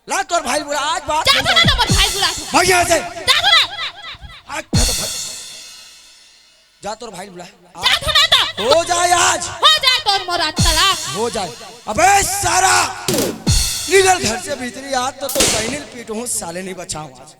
ला तोर भाई बुला, आज बात जा नहीं तो ना करूँ। तो मोर भाई बुला। भाग यहाँ से। जा तो ना। आज क्या तो भाई, जा तोर भाई बुला। जा तो ना तो। हो जाए आज। हो जाए तोर मोर आज तलाक। हो जाए। अबे सारा, निकल घर से भीतरी, आज तो तोर बहनी ल पीटूँ, साले नहीं बचाऊँ आज।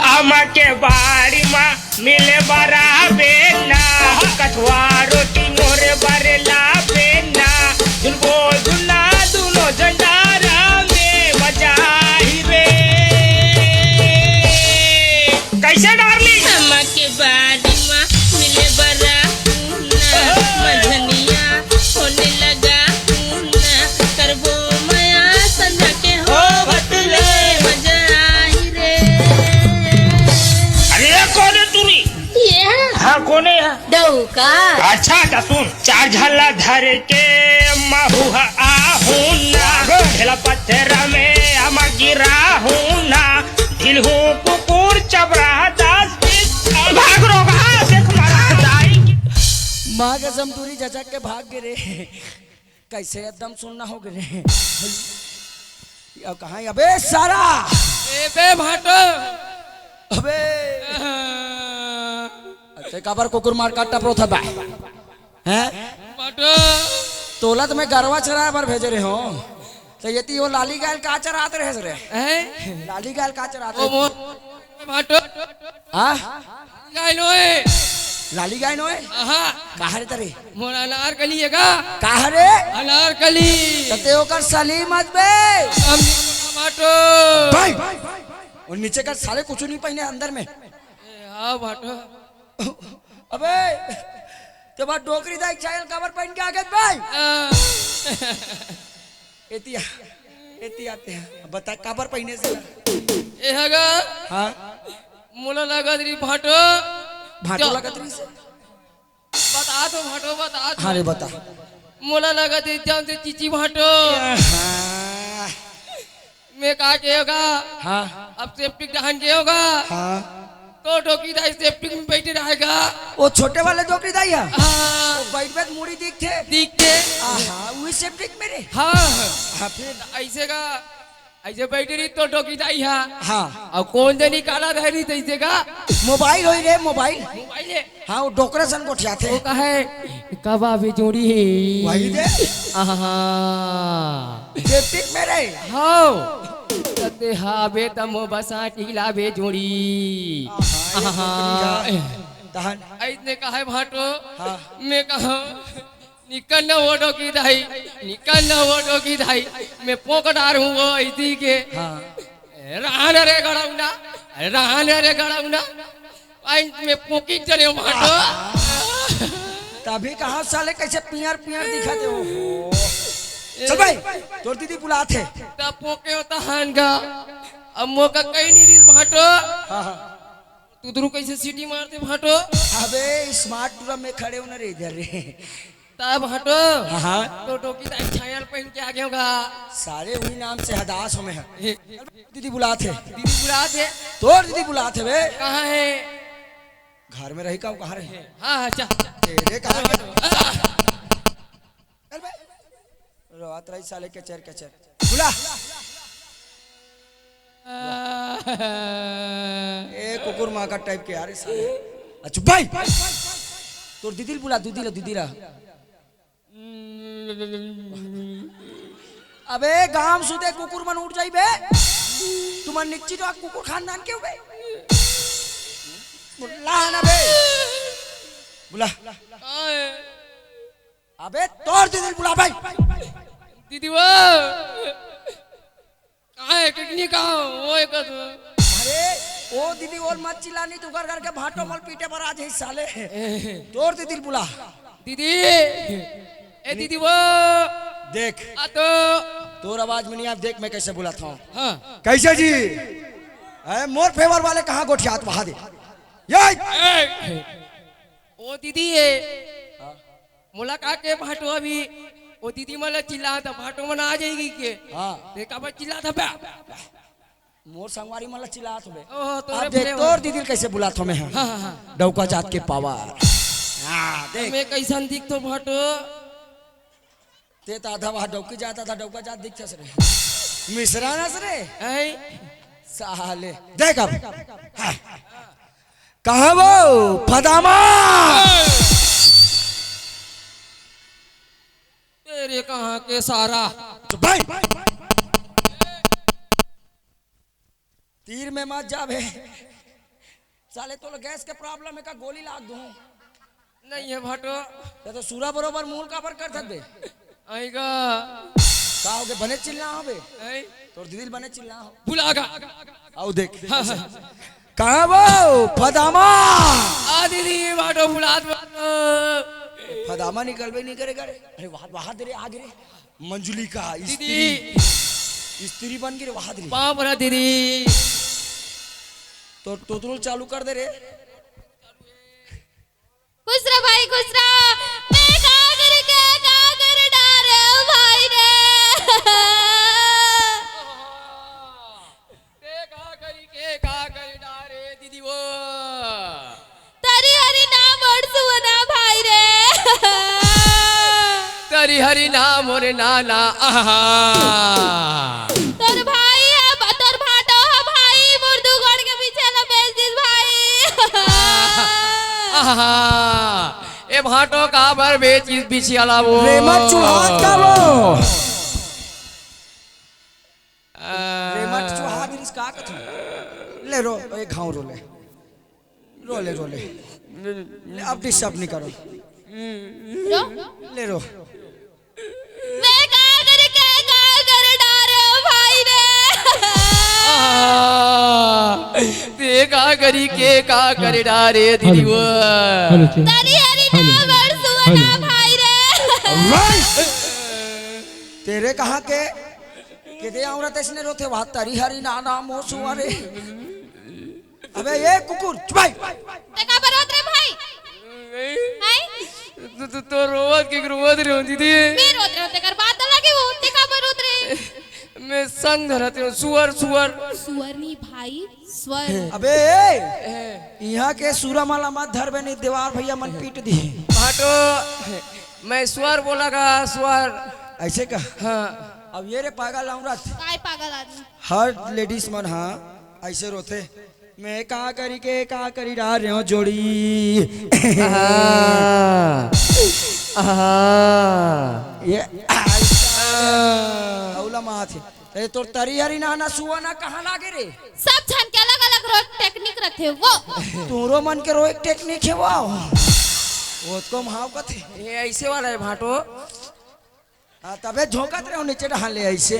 आमा के बाड़ी मा मिले बरा बेना, कठवा रोटी मोर बर ला बेना, दुनो दुना दुनो झंडारा में चार झला धर के महू ह आहू ना, ढेला पत्थर में हम गिराहू ना, ढिलहू कुकुर चबरा दास की भाग रोगा देख मरा जाई। माँ कसम टूरी झचक के भाग गे रे। कैसे एकदम सुन्ना हो गे रे। अब कहाँ है? अबे सारा। ए बे भाटो। अबे। अ- ते काबर कुकुर मार काट टपरो था बा? हैं? भाटो। तोला तो मैं गरवा चराए बर भेजे रहे हूँ। तो ये ती वो लाली गाय ल का चरात रहे रे? हैं? लाली गाय ल का चरात ओ रहे? मोर भाटो। हाँ? गाय नोए। लाली गाय नोए? आहा। काहरे तरे? मोर अनारकली हे का? काहरे? अनारकली। त ते ओकर सली मत बे। हम भाटो। भाई, वो नीचे का साले कुछ नहीं पहिने अंदर में। ए, हाँ भाटो। अबे, ते बार डोकरी दाई चायल काबर पहिन के आ गे भाई? आ। एतिया, एतिया ते। बता काबर पहिने से? ए हगा। हाँ। मोला लगत रही भाटो। भाटो जा- लगत रही से? बता तो भाटो, बता तो। हाँ रे, बता। मोला लगत रही जान से चीची भाटो। हाँ। मैं का के होगा? हाँ। अब सेप्टिक डहान के होगा? हाँ। तो डोकरी दाई सेप्टिक में बैठे रहेगा। वो छोटे वाले डोकरी दाई है? हाँ। वो बैठ बैठ मुड़ी दिखते? दिखते। आहा, वही सेप्टिक में रे? हाँ। हाँ, फिर? ऐसे का, ऐसे बैठे रही तो डोकरी दाई है। हाँ। और कौन जनी काला रह रही तो ऐसे का? मोबाइल होई रे, मोबाइल। मोबाइल है। हाँ, वो डोकरा सन गोठियाथे। वो कहे, "कब आबे जोड़ी?" वही दे। आहा। सेप्टिक में रे। हाओ। तते हाबे तमो बसा टीला बे जोड़ी। आहा, ये आहा। डोकरी का। तहन। ऐसने कहे भाटो। हाँ। मैं कहा, "निकल न वो डोकरी दाई, निकल न वो डोकरी दाई, मैं पोक डार हूँ वो ऐसी के।" हाँ। रहन रे गड़ौना, रहन रे गड़ौना। आई में पोकी चले भाटो। तभी कहा साले कैसे पियर पियर दिखा दे हो। चल भाई, तोर दीदी बुलात हे। तब पोके होता हान गा। अब मोका कहीं नहीं रिस भाटो। हाँ, हाँ। तू दुरु कैसे सीटी मारते भाटो? अबे स्मार्ट टूरा में खड़े हो ना रे इधर रे। तब हटो। हाँ, हाँ। तो डोकरी दाई छायल पहन के आ गए होगा। सारे वही नाम से हदास हो में है। ए, दीदी बुलात हे। दीदी बुलात हे। तोर दीदी बुलात हे बे। कहाँ है? घर में रही का, कहाँ रही? हाँ, हाँ, चल। तेरे कहाँ गया? चल बे। रोआत रही साले केचर केचर। बुला। ए कुकुर माका टाइप के यार साले। अच्छा भाई। तोर दीदी ल बुला, दीदी ला, दीदी ला। अबे गांव सुते कुकुर मन उठ जाई बे। तुमन निच्ची तो कुकुर खानदान के हो बे। बुला ना बे। बुला। अबे तोर दीदी ल बुला भाई। दीदी वो। काहे किडनी का वो एक तो। अरे ओ दीदी ओल मत चिल्ला, नहीं तो घर घर के भाटो मल पीटे बर आ जाई साले। तोर दीदी ल बुला। दीदी। ए दीदी वो। देख। आ तो। तोर आवाज में नहीं आप देख मैं कैसे बुलाता हूँ। हाँ। कैसे जी? अरे मोर फेवर वाले कहाँ गोठियात वहां दे। ये। ए, ओ दीदी ये। मोला का के भाटो अभी, ओ दीदी मन ला चिल्लात, भाटो मन आ जाएगी के? हाँ। ते काबर चिल्लात बे? मोर संगवारी मन ला चिल्लात होबे। ओहो, तोरे अब देख, बोले तोर हो। दीदी ल कैसे बुलात हो मैं, हाँ। हाँ, हाँ, हाँ। डौका जात के पावर। हाँ, देख। मैं कैसन दिख तो भाटो? ते तो आधा वहाँ डौकी जात, आधा डौका जात दिखथस रे। मिश्रा नस रे। ऐ? साले। देख अब। हाँ। कहाँ वो फदामा? तेरे कहाँ के सारा? चुप भाई। तीर में मत जाबे। साले तोला गैस के प्रॉब्लम है का, गोली लाग दूं? नहीं है भाटो। ते तो सूरा बरोबर मूल काबर कर सकबे। आएगा। का हो गए, बने चिल्ला हो बे? नहीं। तोर दीदी बने चिल्ला हो। बुलागा। आओ देख। हाँ, हाँ। कहाँ वो फदामा? आ दीदी, भाटो बुलात बा। फदामा निकलबे नहीं करेगा रे। अरे वाह, वाह दे रे, आगे रे। मंजुलिका, दीदी। स्त्री, स्त्री बन के रे, वाह दे रे। पाँव परा दीदी। तो टोटल चालू कर दे रे। खुश रह भाई, खुश रह। मैं का हरी हरी नाम मोरे नाना। आहा। तोर भाई ह, तोर भाटो ह भाई, मोर दू गोड़ के पीछे ला बेच दिस भाई। आहा। ए भाटो काबर बेचिस बिछिया ला वो? रेमत चुहात का वो? आ। रेमत चुहा बिरिस का कथे? ले रो, ए घाव रो ले। रो ले, रो ले। ले, अब डिस्टर्ब नहीं करो। रो? ले रो। मैं का करे, के का करे डारे हो भाई रे? आ, ते का करी, के का करे डारे दीदी वो? Hello, check. तरी हरी हेलो। नाम और सुअना हेलो। भाई रे। राइट। तेरे कहाँ के? केदे औरत अइसने रोथे, वहाँ तरी हरी ना नाम हो सुअरे। अबे ये कुकुर, चुप भाई। ते का बरोत रे भाई? हैं? तो, तो, तो रोवत के रोवत रे हो दीदी। मैं रोत रे हो, तेकर बात अलग है वो, ते का बरोत रे? मैं संग धरत रे हो, सुअर, सुअर। सुअर नहीं भाई, स्वर। अबे ए, ए। यहाँ के सूरा माला मत धरबे, नहीं दीवार भैया मन पीट दी। भाटो, मैं स्वर बोला का, स्वर। ऐसे का? हाँ। अब ये रे पागल औरत। काय पागल आदमी? हर लेडीज मन हा ऐसे रोथे, मैं का करी के का करी डार रहे हो जोड़ी। आहा। आहा। ये अउला माथे। अरे तोर तरी हरी ना ना सुआ ना कहाँ लागे रे? सब झन के अलग-अलग रोए टेक्निक रथे वो। तोरो मन के रोए टेक्निक है वो। वो तो हम हाव कथे। ये ऐसे वाला है भाटो। हाँ, तबे झोंकत रहे हो नीचे डहान ले ऐसे।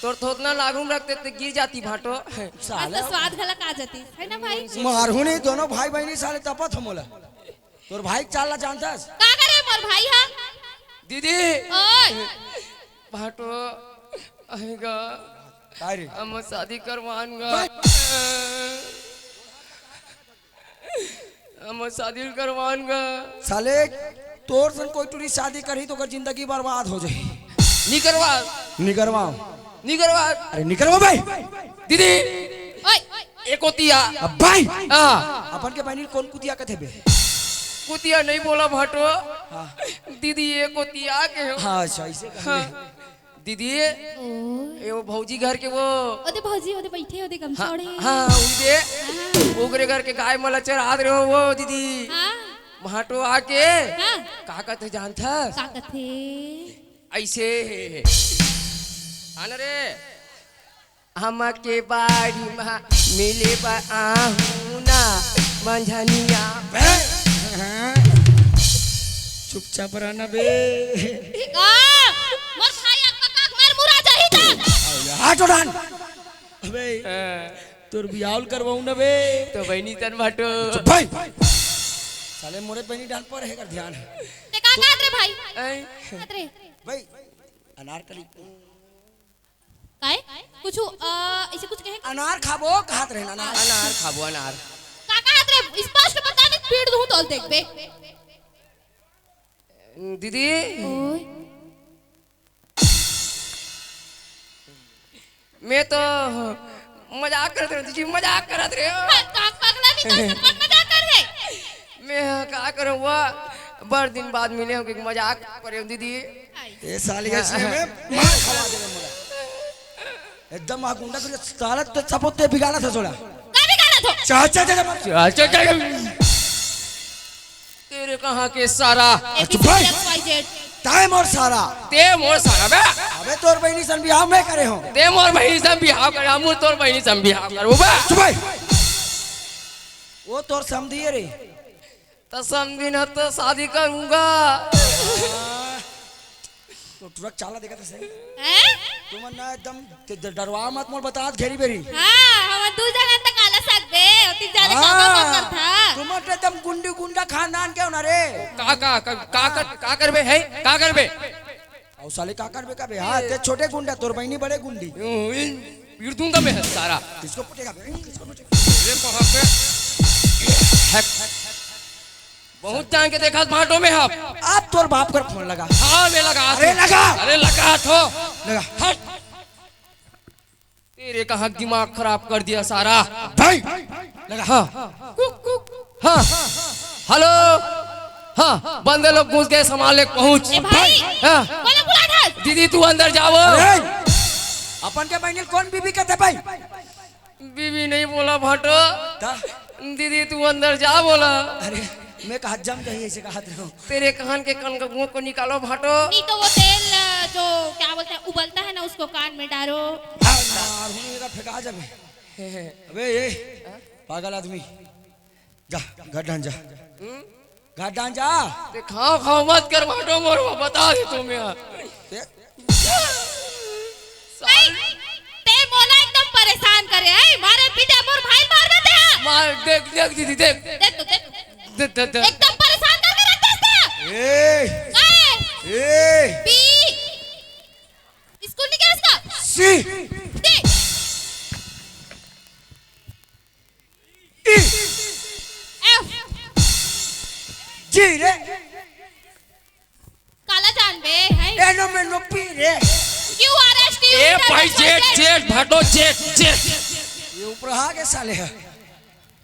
तोर थोथना लागू में रखते ते गिर जाती भाटो। साले। स्वाद घलक आ जाती, है ना भाई? मारहूँ नहीं, दोनों भाई बहनी साले तपत हो मोला। तोर भाई के चाल ला जानथस? का करे मोर भाई हा? दीदी। ओए। भाटो, आएगा। काय रे? हम शादी करवाऊंगा। भाई। हम शादी करवाऊंगा। साले, तोर सन कोई टुरी शादी करही तो ओकर जिंदगी बर्बाद हो जाही। नी करवा। नी करवाओ। नी करवा। अरे नी करवाओ भाई। दीदी। ओए। ए कोतिया। अब भाई। हाँ। अपन के बहनी कौन कुतिया कथे बे? कुतिया नहीं बोला भाटो। हाँ। दीदी ए कोतिया के हो। हाँ, अच्छा, ऐसे कह हाँ। ले। दीदी, ओए। ए वो भौजी घर के वो। ओदे भौजी, ओदे बैठे, ओदे गमछा हाँ, ओढ़े। हाँ, उनके, हाँ। ओकरे घर के गाय मला चरात रहे हो वो दीदी। हाँ। भाटो आके। हाँ। का कथे जानथस? का कथे? ऐसे। आन रे। हमके बाड़ी मा मिले बर आहू ना मंझनिया। बे, चुपचाप रहना बे। का? मोर भाई अक्का काक मार मुरा जाही त। हट उड़ान। अबे, हाँ। तोर बियाह ल करवाऊं ना बे। तो बहनी तन बाटो। चुप भाई। साले मोरे बहनी डाल पर है कर ध्यान। ते का कहत रे भाई? ऐ। कहत रे। भाई, अनारकली। काय? कुछ, अ, ऐसे कुछ कहे? अनार खाबो, कहत रहे ना, अनार। अनार खाबो, अनार। का कहत रे? स्पष्ट बता, नहीं पीट दूं तो देखबे। दीदी, ओए। मैं तो मजाक करत रहे, दीदी, मजाक करत रहे हो। का पगला नहीं कर सकत, मजाक कर रहे। मैं का करूं, वो बड़ दिन बाद मिले हो, कि मजाक करे हो, दीदी। ए साली के इसने में मार खवा दे मोला। एकदम आ गुंडा कर साला तो सपोते बिगाड़ा था थोड़ा। का बिगाड़ा थो? चाचा, चाचा, चाचा, चाचा। तेरे कहाँ के सारा? A B C D X Y Z. ताए मोर सारा। ते मोर सारा बे। अबे तोर बहनी सन बिहाव मैं करे हो। ते मोर बहनी सन बिहाव करे, हमू तोर बहनी सन बिहाव करबो बे। चुप भाई। वो तोर समधी रे। त समधी न तो शादी करूंगा। तो ट्रक चाला देखा था सही। हैं? तुमन ना एकदम ड-, ड-, डरवा मत, मोर बतात घेरी बेरी। हाँ, हम दू जगह तक आला सकबे, ओती जाने हाँ, का का करथा। तुमन तो एकदम गुंडी गुंडा खानदान के हो ना रे। का, का, का, का कर, का करबे है? का करबे? अउ साले का करबे का बे? हाँ, ते छोटे गुंडा, तोर बहनी बड़े गुंडी। यूं, इन, पीट दूंगा मैं सारा। किसको पटेगा बे? किसको पटेगा? ये कहाँ पे? बहुत जान के देखा भाटो में आप। आप तोर बाप कर फोन लगा। हाँ, मैं लगा अरे थो। लगा। अरे लगा थो। लगा। हट। तेरे कहाँ दिमाग खराब कर दिया सारा। भाई। लगा। हाँ। Cook, cook. हाँ। हेलो। हाँ, बंदे लोग घुस गए, सामान लेके पहुंच। ए भाई, हाँ। कोने बुलात हस? दीदी, तू अंदर जावो। अरे, अपन के बहिनी ल कोन बीबी कथे भाई? बीबी नहीं बोला भाटो। ता? दीदी, तू अंदर जा बोला। अरे, मैं कहा जम गई, ऐसे कहा था। तेरे कान के कनगुओं को निकालो भाटो। नहीं तो वो तेल, अ, जो क्या बोलते हैं, उबलता है ना, उसको कान में डालो। हाँ, मार, हूँ, ये तो फेंका जावे। अबे, ये पागल आदमी, जा, घर डान जा। हम्म? घर डान जा। ते खाओ, खाओ मत कर भाटो मोर, वो बता दे तुम्हें। ते- साल- ते मोला एकदम परेशान करे है, मारे पीछे मोर भाई मार देते हैं। मार, देख, देख दीदी, देख। देख तो, देख। देख, देख, देख। एकदम परेशान करके रख देते हैं। ए! ए! पी। स्कूल नहीं गया उसका? सी। सी। ई। एफ। जी रे। काला जानबे, है? एनो मेनो पी रे। Q R S T U ए भाई, जेठ, जेठ, भाटो, जेठ, जेठ। ये ऊपर आ गए साले।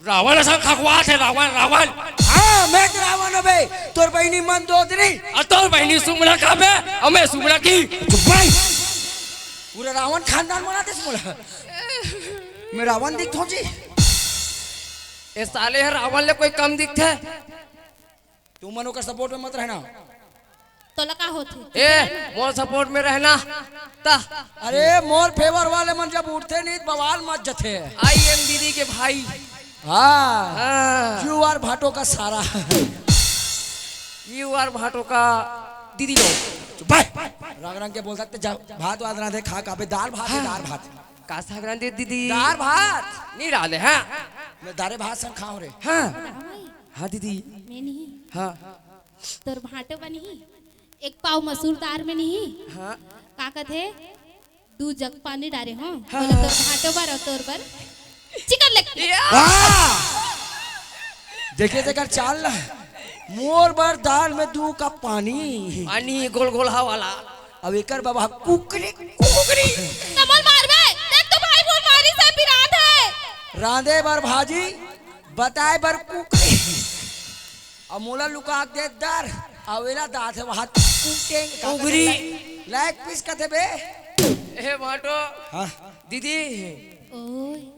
रावण असन खकवात हे, रावण, रावण। हाँ, मैं तो रावण हूँ बे। तोर बहिनी मंदोदरी। अउ तोर बहिनी सुमना का बे? अउ मैं सुमना की। चुप भाई। पूरा रावण खानदान बना दे सुमना। मैं रावण दिखथों जी। ए साले ह रावण ले कोई कम दिखथे? तुमन ओकर सपोर्ट में मत रहना। तोला का होथे? ए, मोर सपोर्ट में रहना। ता। अरे, मोर फेवर वाले मन जब उठथे नहीं, त बवाल मच जथे। आई एम दीदी के भाई। हाँ। हाँ। यू आर भाटो का सारा। यू आर भाटो का दीदी लोग। चुप भाई। रंग रंग के बोल सकते, जा, भात वात रांधे, खा, खा बे, दाल भात हे, हाँ। दाल भात। का साग रांधे दीदी? दाल भात। नहीं रांधे, हाँ। मैं दारे भात संग खाऊं रे। हाँ। हाँ दीदी। मैं नहीं। हाँ। तोर भांटो बा नहीं, एक पाव मसूर दार में नहीं। हाँ। का कथे? दू जग पानी डारे हो। हाँ। बोले तोर भांटो बर अउ तोर बर चिकन लेग पीस। या। वाह! देखिए तेकर चाल ला। मोर बर दार में दू कप पानी। पानी गोल गोल हा वाला। अब एकर बाबा कुकरी, कुकरी। कमल मारबे, देख तो भाई मोर मारी से पिरात है। रांधे बर भाजी, बताए बर कुकरी। अब मोला लुका के दे दार, अउ एला दात हे वहां कुटेंग, का उगरी। कथे? लेग पीस कथे बे। ए भाटो। हाँ। दीदी। ओए।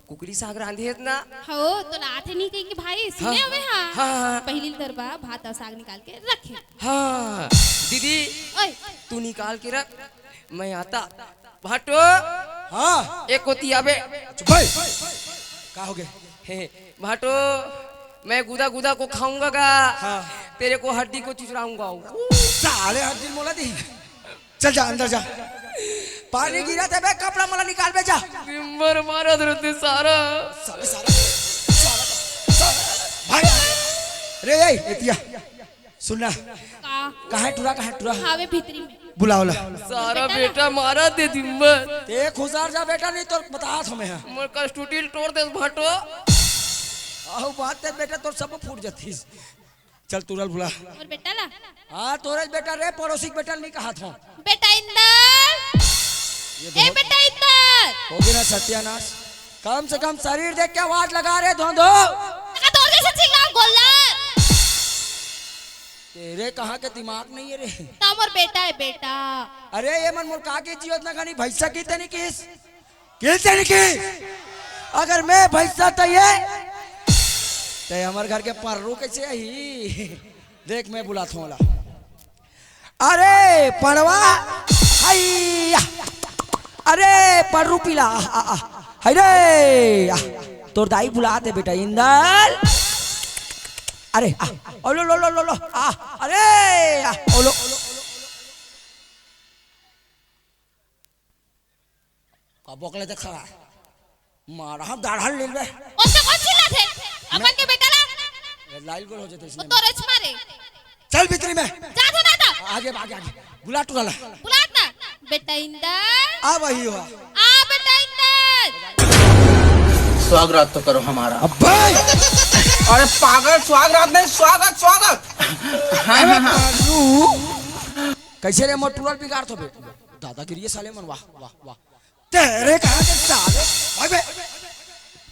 कुकरी साग रांधे हे ना? हो, तोला आथे नहीं कहीं के भाई, सुने हाँ। हवे हाँ। हाँ, हाँ, हाँ। पहली तरबा भात अउ साग निकाल के रखे। हाँ, दीदी। ओए। तू निकाल के रख, मैं आता। भाटो। हाँ। एक कोती आबे। चुप भाई। का हो गया? हे, भाटो, मैं गुदा गुदा को खाऊंगा का? हाँ। तेरे को हड्डी को चुचराऊंगा। साले हड्डी मोला दी। चल जा, अंदर जा। पानी गिरा थे बे, कपड़ा मोला निकाल बे, जा। दिन भर मारत रहते सारा। साले सारा, सारा, सारा। भाई, रे, ए, एतिया। सुन ना। का? कहाँ है टुरा, कहाँ है टुरा? हावे भीतरी में। बुलाओ ला। सारा बेटा मारा दे दिन भर। ते खुजार जा बेटा, नहीं तो बता हमें है। मोर का स्टूडियो तोड़ दे भाटो। आहो बात ते बेटा, तोर सब फूट जातीस। चल टुरा ल बुला। मोर बेटा ला? हाँ, तोरे बेटा रे, पड़ोसी के बेटा नहीं कहा था। बेटा इंदर। ये ए दो। बेटा इंदर। होगे ना सत्यानाश। कम से कम शरीर देख के आवाज लगा रे, धोंधो। का तोर जैसे चिल्ला गोल्ला। तेरे कहाँ के दिमाग नहीं है रे? ता मोर बेटा है, बेटा। अरे, ये मन मोर का के जियो इतना खानी भैंसा की तनी किस? किस तनी की? अगर मैं भैंसा तो ये, ते हमर घर के पर्रू कैसे आई? देख, मैं बुलात हूँ ला। अरे पड़वा, हैया। अरे पड़रू पीला, आ, आ, आ, हाय रे, आ, तोर दाई बुलात हे बेटा इंदल। अरे आ, ओलो लो लो लो लो, आ, अरे आ, ओलो। का बोकले देख साला। मारा हम दाढ़ा ले ले। ओसे कौन चिल्लाथे? अपन के बेटा ला। ये लाइल गोल हो जाते वो इसमें। तो रच मारे। चल भीतरी में। जा तो ना था। आगे, आगे, आगे। बुला टुरा ला। बुलात ना। बेटा इंदर। आ वही हो। आ बेटा इंदर। स्वागत तो करो हमारा। अबे! अरे पागल, स्वागत नहीं, स्वागत, स्वागत। हाँ, हाँ, हाँ। कैसे रे मोर टुरा ल बिगाड़ तो बे? दादागिरी है साले मन, वाह, वाह, वाह। तेरे कहाँ के साले? भाग बे।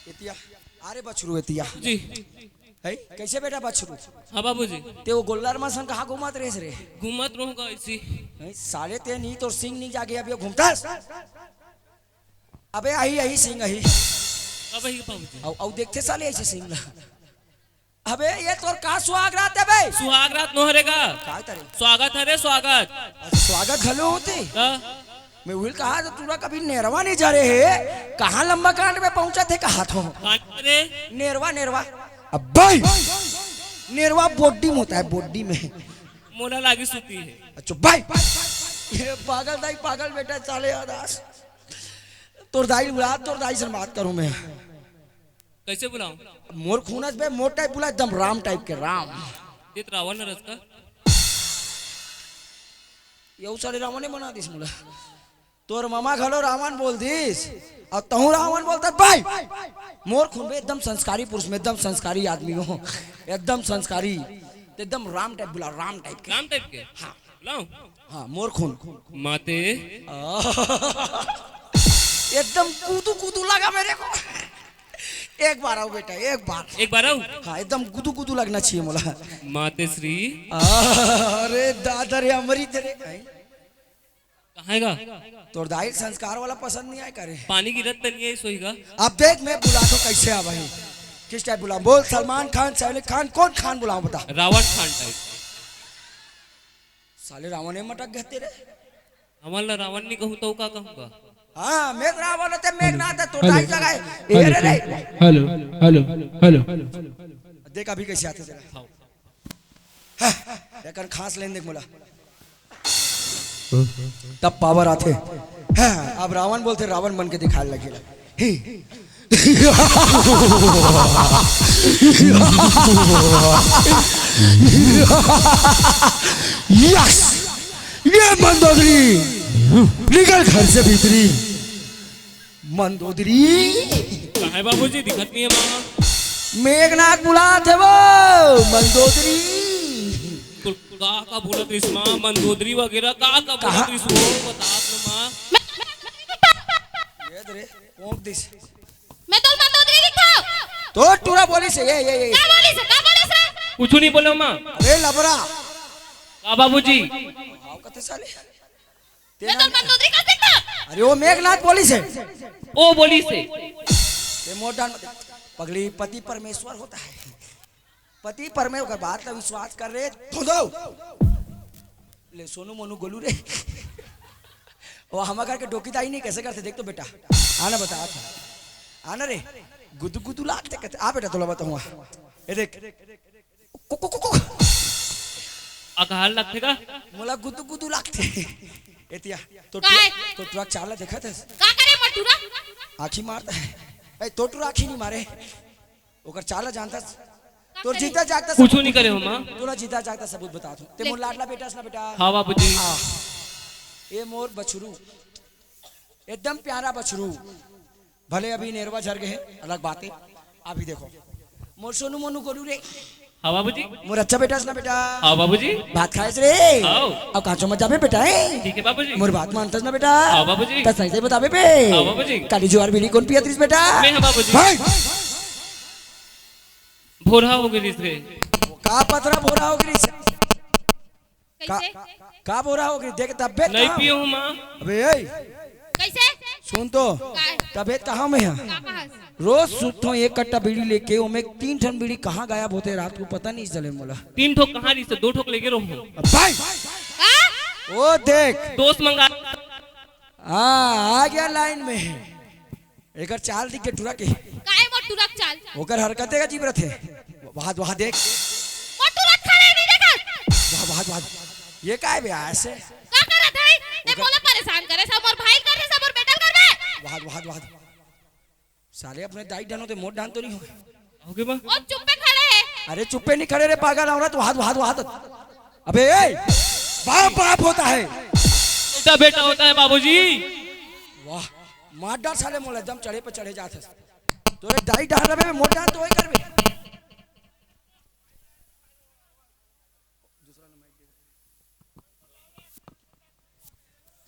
एतिया, अरे बछरू एतिया। जी। है, कैसे बेटा बछरू? हाँ बाबूजी। ते वो गोल्लर मन सन कहाँ घूमत रेहेस रे? घूमत रहूंगा ऐसी। हैं, साले ते नी, तोर सिंग नी जागे, अभी घूमथस। अबे आही, आही सिंग आही। अब आही बाबूजी। अउ, अउ देखथे साले ऐसे सिंग ला। अबे ये तोर का सुहाग रात हे बे? सुहाग रात नोहरे गा। का तरे? स्वागत हरे, स्वागत। अच्छा, स्वागत घलो होथे? हाँ। मैं उहिल कहा तो तोला कभी नेरवा नहीं जा रहे हे, कहाँ लंबा कांड में पहुंचत हे कहा तो। कांड रे? नेरवा, नेरवा। अब भाई, नेरवा body में होता है, body में। मोला लागी सुती हे। अच्छा भाई, ये पागल दाई, पागल बेटा, साले यादास। तोर दाई बुला, तोर दाई से बात करूं मैं। कैसे बुलाऊं? मोर खून अस बे, मोर type बुला, एकदम राम type के, राम। ये तो रावण न रस का। ये साले रावण ने बना दिस मोला। तोर मामा घलो रावण बोल दिस, अउ तहूं रावण बोलत भाई। मोर खून बे, एकदम संस्कारी पुरुष में, एकदम संस्कारी आदमी हो, एकदम संस्कारी, एकदम राम type बुला, राम type के। राम type के? हाँ। बुलाऊं? हाँ, मोर खून। माते। आ, एकदम कूदू कूदू लगा मेरे को। एक बार आओ बेटा, एक बार। एक बार आओ। हाँ, एकदम गुदू गुदू लगना चाहिए मोला। माते श्री। आ, अरे दादा रे, अमृत रे। कहाँ हे गा? तोर दाई संस्कार वाला पसंद नहीं आए करे। पानी गिरत त नहीं है, सोई गा। अब देख, मैं बुला तो कैसे आ भाई, किस type बुला? बोल, सलमान खान, शाहरुख खान, कौन खान बुलाऊं बता? रावण खान type। साले रावण में मटक गए तेरे। हमन ला रावण नहीं कहूँ तो का कहूँगा? हाँ, मैं रावण होते मेघनाथ है, तो hello, दाई जगह है। ए hello, रे रे। Hello, hello, hello। देख अभी कैसे आथे तेरा। हाँ, एकर खांस लेन देख मोला। तब power आथे। हाँ, अब रावण बोलथे, रावण बन के दिखाए लगेला। ही। यस, ये मंदोदरी, निकल घर से भीतरी। मंदोदरी। काहे बाबूजी, दिखत नहीं है माँ? मेघनाथ बुलात हे वो, मंदोदरी। तो का का बोलत रहिस माँ, मंदोदरी वगैरह का का बोलत कहाँ? रहिस वो, बता दो माँ। ये दे रे, कौन दिस? मैं तो मंदोदरी दिखा। तो टूरा बोलिस हे, ये, ये, ये। का बोलिस हे, का बोलिस रे? कुछ नहीं बोलो माँ। अरे लबरा। का बाबूजी? आओ कथे साले। मैं तो मंदोदरी का दिखा। अरे वो मेघनाथ बोलिस हे। ओ बोलिस हे। ये मोटा पगली पति परमेश्वर होता है। पति परमेश्वर का बात ला विश्वास कर रे, धो दो। ले सोनू मोनू गोलू रे। वो हम करके डोकी दाई नहीं कैसे करते, देख तो बेटा। आना बता, आना रे। गुदु गुदु लागथे कहते, आ बेटा तोला बताऊंगा। ये देख। कु, कु, कु, कु। अकहाल लागथे का? मोला गुदु गुदु लागथे। एतिया, तो काय? टुरा, तो टुरा चाल ला देखत हस? का करे मोर टुरा? आँखी मारता है। ए, तो टुरा आँखी नहीं मारे। ओकर चाल ला जानता हस? का तोर करे? जीता जागता कुछ सबूत नहीं करे हो माँ। तोला जीता जागता सबूत बता तू। ते देख। मोर लाडला बेटा हस ना बेटा। हाँ बाबूजी। हाँ। ये मोर बछरू। एकदम प्यारा बछरू। भले अभी नेरवा झर गए हे, अलग बात हे। अभी देखो, मोर सोनू मोनू गोलू रे। हाँ बाबूजी। मोर अच्छा बेटा हस ना बेटा। हाँ बाबूजी। भात खाएस रे। हाँ। अब कांचो मत जाबे बेटा, हैं? ठीक है बाबूजी। मोर बात मानतस ना बेटा। हाँ बाबूजी। त सही सही बताबे बे। हाँ बाबूजी। काली जुआर बीड़ी कौन पियत रहिस बेटा? मैं हाँ बाबूजी। भाई। भोरहा हो गए रे। का पतरा भोरहा हो गए रे? का, कैसे? का बोरा हो गई? देख तबियत नहीं कहाँ? पियो हूँ माँ। अबे ए, कैसे? सुन तो, काय? तबियत कहाँ में है? का कहा? रोज सुतथों एक कट्टा बीड़ी लेके, ओमे तीन ठन बीड़ी कहाँ गायब होते रात को पता नहीं चले मोला। तीन ठोक कहाँ रही से दो ठोक लेके रहूँ। अब भाई, का? वो देख, दोस्त मंगा। हाँ, आ गया लाइन में। एकर चाल दिख के टुरा के। काहे मोर टुरा के चाल? ओकर हरकते का जीव रथे। वहाद, वहाद देख। मोर टुरा खड़े नहीं देखत। वहाद, वहाद, वहाद। ये काय बे ऐसे? का करत है? ते मोला परेशान करे, सब मोर भाई कर दे, सब मोर बेटल कर दे। वहाद, वहाद, वहाद। साले अपने दाई डहान होते मोर डहान तो नहीं हो। ओके बा। ओ चुप्पे खड़े है। अरे चुप्पे नहीं खड़े रे पागल औरत, वहाद, वहाद, वहाद। अबे ए, बाप बाप होता है। बेटा बेटा होता है बाबूजी। वाह, मार डाल साले मोला एकदम चढ़े पे चढ़े जात हस। तोरे दाई डहान रहे मोर डहान तो वही करबे।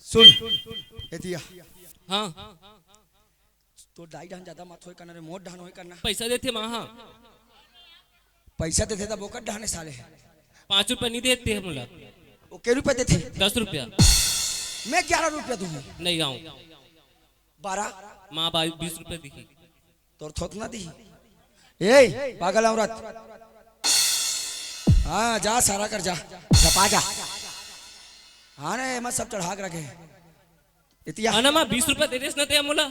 सुन, एतिया। हाँ। तोर दाई डहान ज्यादा मत होय करना रे, मोर डहान होय करना। पैसा देथे माँ, हाँ। पैसा देथे त बोकट डाहने साले। पाँच रुपया नहीं देते हैं मोला। वो के रुपया देथे? दस रुपया। मैं ग्यारह रुपया दूंगी। नहीं आऊँ। बारह। माँ बाई बीस रुपया दिही। तोर थोथना दिही। ए, पागल औरत। हाँ, जा सारा कर जा। झपा जा। हाँ ने, एमा सब चढ़ा के रखे। एतिया। हाँ ना माँ, बीस रुपया दे देस ना ते मोला।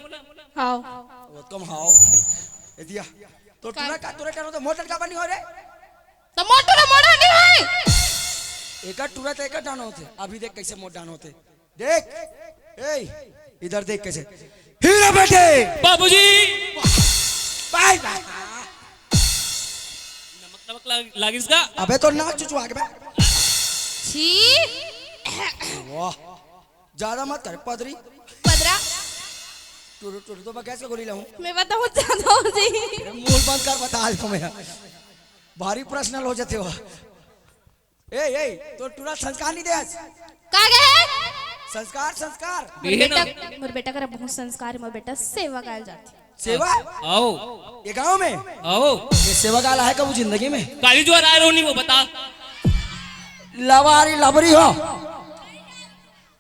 हाव। वो कम हाव। एतिया। तो का? टूरा का, टूरा का तो मोटर का बनी हो रे? तो मोटर मोड़ा नहीं है। एकर टूरा तो एकर डानो होथे। अभी देख कैसे मोट डानो होथे। देख। ए, इधर देख कैसे। हीरा बेटे। बाबूजी। बाय बाय। नमक नमक लाग-, लागिस का? अबे तो नाक चुचवा के बे। छी। वाह। ज्यादा मत कर, पदरी। पदरा। टुरु, टुरु, तो मैं गैस का गोली लाऊं? मैं बताऊं, ज्यादा हो जी। अरे, मुंह बंद कर, बता आज तो मैं। भारी पर्सनल हो जाते हो। ए, ए, तो टूरा संस्कार नहीं दे आज। का गे? संस्कार, संस्कार। मोर बेटा, मोर बेटा करा बहुत संस्कार, मोर बेटा सेवा गाल जाथे। सेवा? आओ। ये गांव में? आओ। ये सेवा गाल आए कब जिंदगी में? काली जो आए रहो नहीं वो बता। लवारी लबरी हो।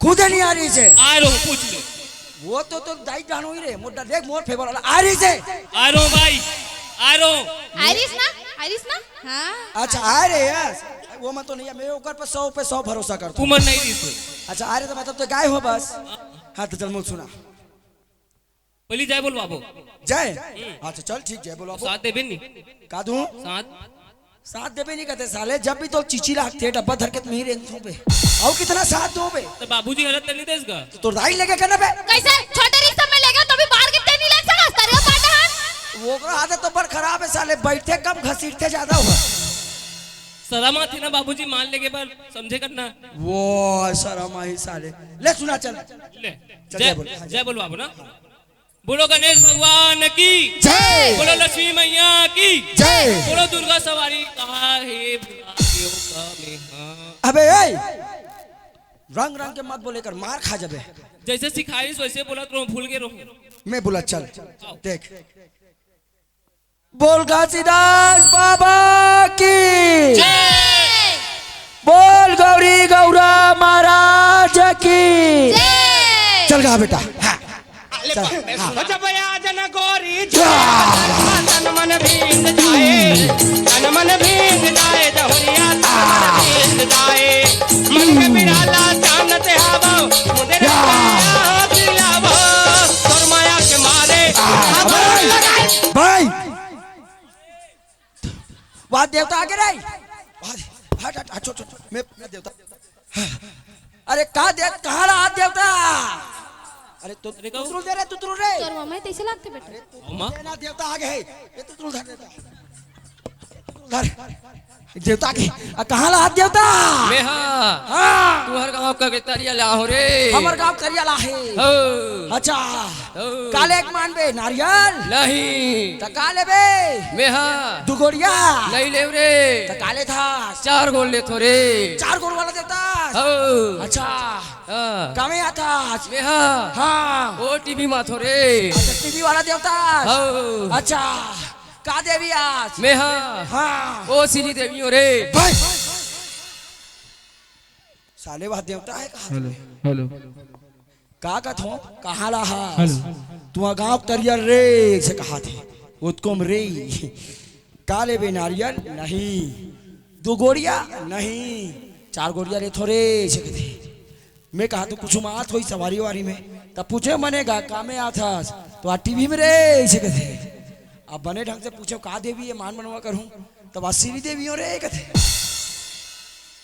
खुदे नहीं आ रही से। आए रहो, पूछ ले। वो तो, तो दाई जानो ही रे। मोटा देख मोर फेवर वाला। आ रही से। आए रहो भाई। आए रहो। आइरिस ना? आइरिस ना? हाँ। अच्छा, आ रहे, यस। वो मैं तो नहीं, मैं ऊपर पे सौ पे सौ भरोसा करता हूँ। उमर नहीं दी से। अच्छा, आ रहे तो मतलब तो गाय हो बस। हाँ, तो चल मुझ सुना। पहली जय बोलवाबो। जय? अच्छा, चल ठीक, जय बोलवाबो। साथ देबे नहीं। का दूं? साथ। साथ देबे नहीं कहते साले, जब भी तो चीची लागथे, डब्बा धर के तुम्हें रेंगथों पे। और कितना साथ दो बे? तो बाबूजी हालत तो नहीं देसगा। तो तोर दाई लेके कहना बे? कैसे? छोटे रिक्शा में लेगा तो भी बाहर के तेल नहीं ले सकस, तरिया पाटा हन। वो ओकरा आदत तो बड़ खराब है साले, बैठे कम घसीटते ज्यादा हुआ। शर्म आथे ना बाबूजी, मान लेके पर समझे करना। वो शर्म आई साले। ले सुना चल। ले। चल, जय, जय बोल। जय बोलवाबो ना। बोलो गणेश भगवान की। जय। बोलो लक्ष्मी मैया की। जय। बोलो दुर्गा सवारी कहा है, भुला गयो का मैं हाँ। अबे ए, रंग रंग के मत बोले कर, मार खा जबे। जैसे सिखाइस वैसे बोलत रहो, भूल गए रहो। मैं बोला चल। देख। बोल घासीदास बाबा की। जय। बोल गौरी गौरा महाराज की। जय। चल गा बेटा। हाँ। चल, हाँ। हो जब आज न गोरी जा। तन मन भींग जाए, तन मन भींग जाए, जहुरिया तन मन भींग जाए। मन के बिड़ाला चांद ते आवो, मुझे या। पिलावो, तोर माया के मारे। भाई, भाई। वाह देवता आगे रे। वाह, हट, हट, हट, छोड़, छोड़, मैं, मैं देवता। अरे का दे, कहाँ रहा देवता? अरे तो अरे का तुतरू दे रे, तुतरू रे। तोर मामा तैसे लागते बेटा। अरे तुतरू अम्मा? दे ना, देवता आगे है। ये तुतरू धर देता। तुतरू धर। देवता के, आ, कहाँ रहा देवता? मैं हाँ। हाँ। तुम्हारे गाँव का तरिया ला हो रे। हमारे गाँव तरिया ला है। हो। अच्छा। ओ। काले एक मानबे नारियल? नहीं। त का लेबे? मेहा। दू गोड़िया? नहीं लेव रे। त का लेथस? चार गोड़ लेथो रे। चार गोड़ वाला देवता? हो। अच्छा। हाँ। कामे आथस? मेहा। हाँ। ओ टीवी मा थो रे। अच्छा, टीवी वाला देवता? हो। अच्छा। का देवी आस? मेहा। हाँ। ओ श्री देवी हो रे। भाई। साले वह देवता है कहा? Hello, hello. का कथो? कहाँ ला हा? हेलो। तुआ गाँव तरिया रे से कहा थे। उत्कोम रे। का लेबे नारियल? नहीं। दो गोड़िया? नहीं। चार गोड़िया रे थोरे से कथे। मैं कहा तो कुछ मात होई सवारी वारी में। तब पूछे मने गा, कामे आथस? तो आ टीवी में रे से कथे। अब बने ढंग से पूछो का देवी ये मान मनवा करूँ? तब आ श्री देवी हो रे कथे।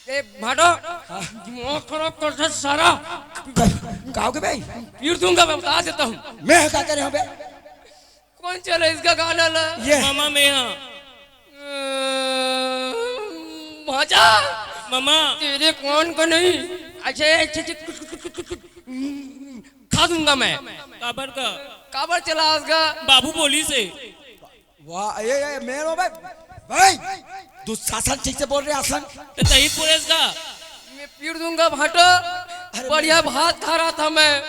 ए, भाटो, हाँ। दिमाग खराब कर दे सारा। का, का हो गया भाई? पीट दूंगा मैं, बता देता हूँ। मैं का करे हूँ बे? कौन चला इसका गाना ला? ये। मामा मैं हाँ। भाजा। मामा। तेरे कौन का नहीं? अच्छा, अच्छा, अच्छा, खा दूंगा मैं। काबर का? काबर चला इसका? बाबू बोली से। वाह, ए, ए, मेरो भाई, भाई, दुशासन ठीक से बोल रहे आसन। तो तही पुरेश का। मैं पीट दूंगा भाटो। अरे बढ़िया भात खा रहा था मैं,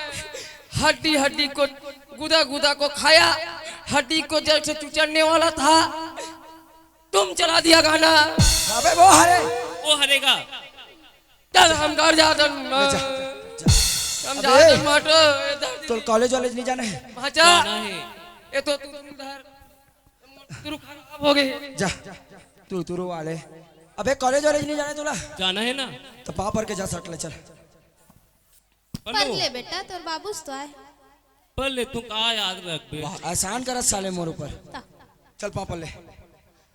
हड्डी हड्डी को, गुदा गुदा को खाया, हड्डी को जड़ से चुचड़ने वाला था। तुम चला दिया गाना। अबे वो हरे। वो हरे का। चल, हम घर जाथन। जा, जा। हम अबे, जाथन, माटो, ए, दर्द तोल कॉलेज वॉलेज नहीं जाना है? भाचा, जाना है। ये तो तू, तू उधर, तू खराब हो गए। जा, तू, तू रो वाले। अबे, कॉलेज वॉलेज नहीं जाना है तोला? जाना है ना। तो पाँव पर के जा, सट ले, चल। पढ़ पढ़ लो। ले बेटा, तोर बाबूस तो आए। पढ़ ले, तू का याद रखबे? वाह, एहसान करत साले मोर ऊपर। ता। चल पाँव पढ़ ले,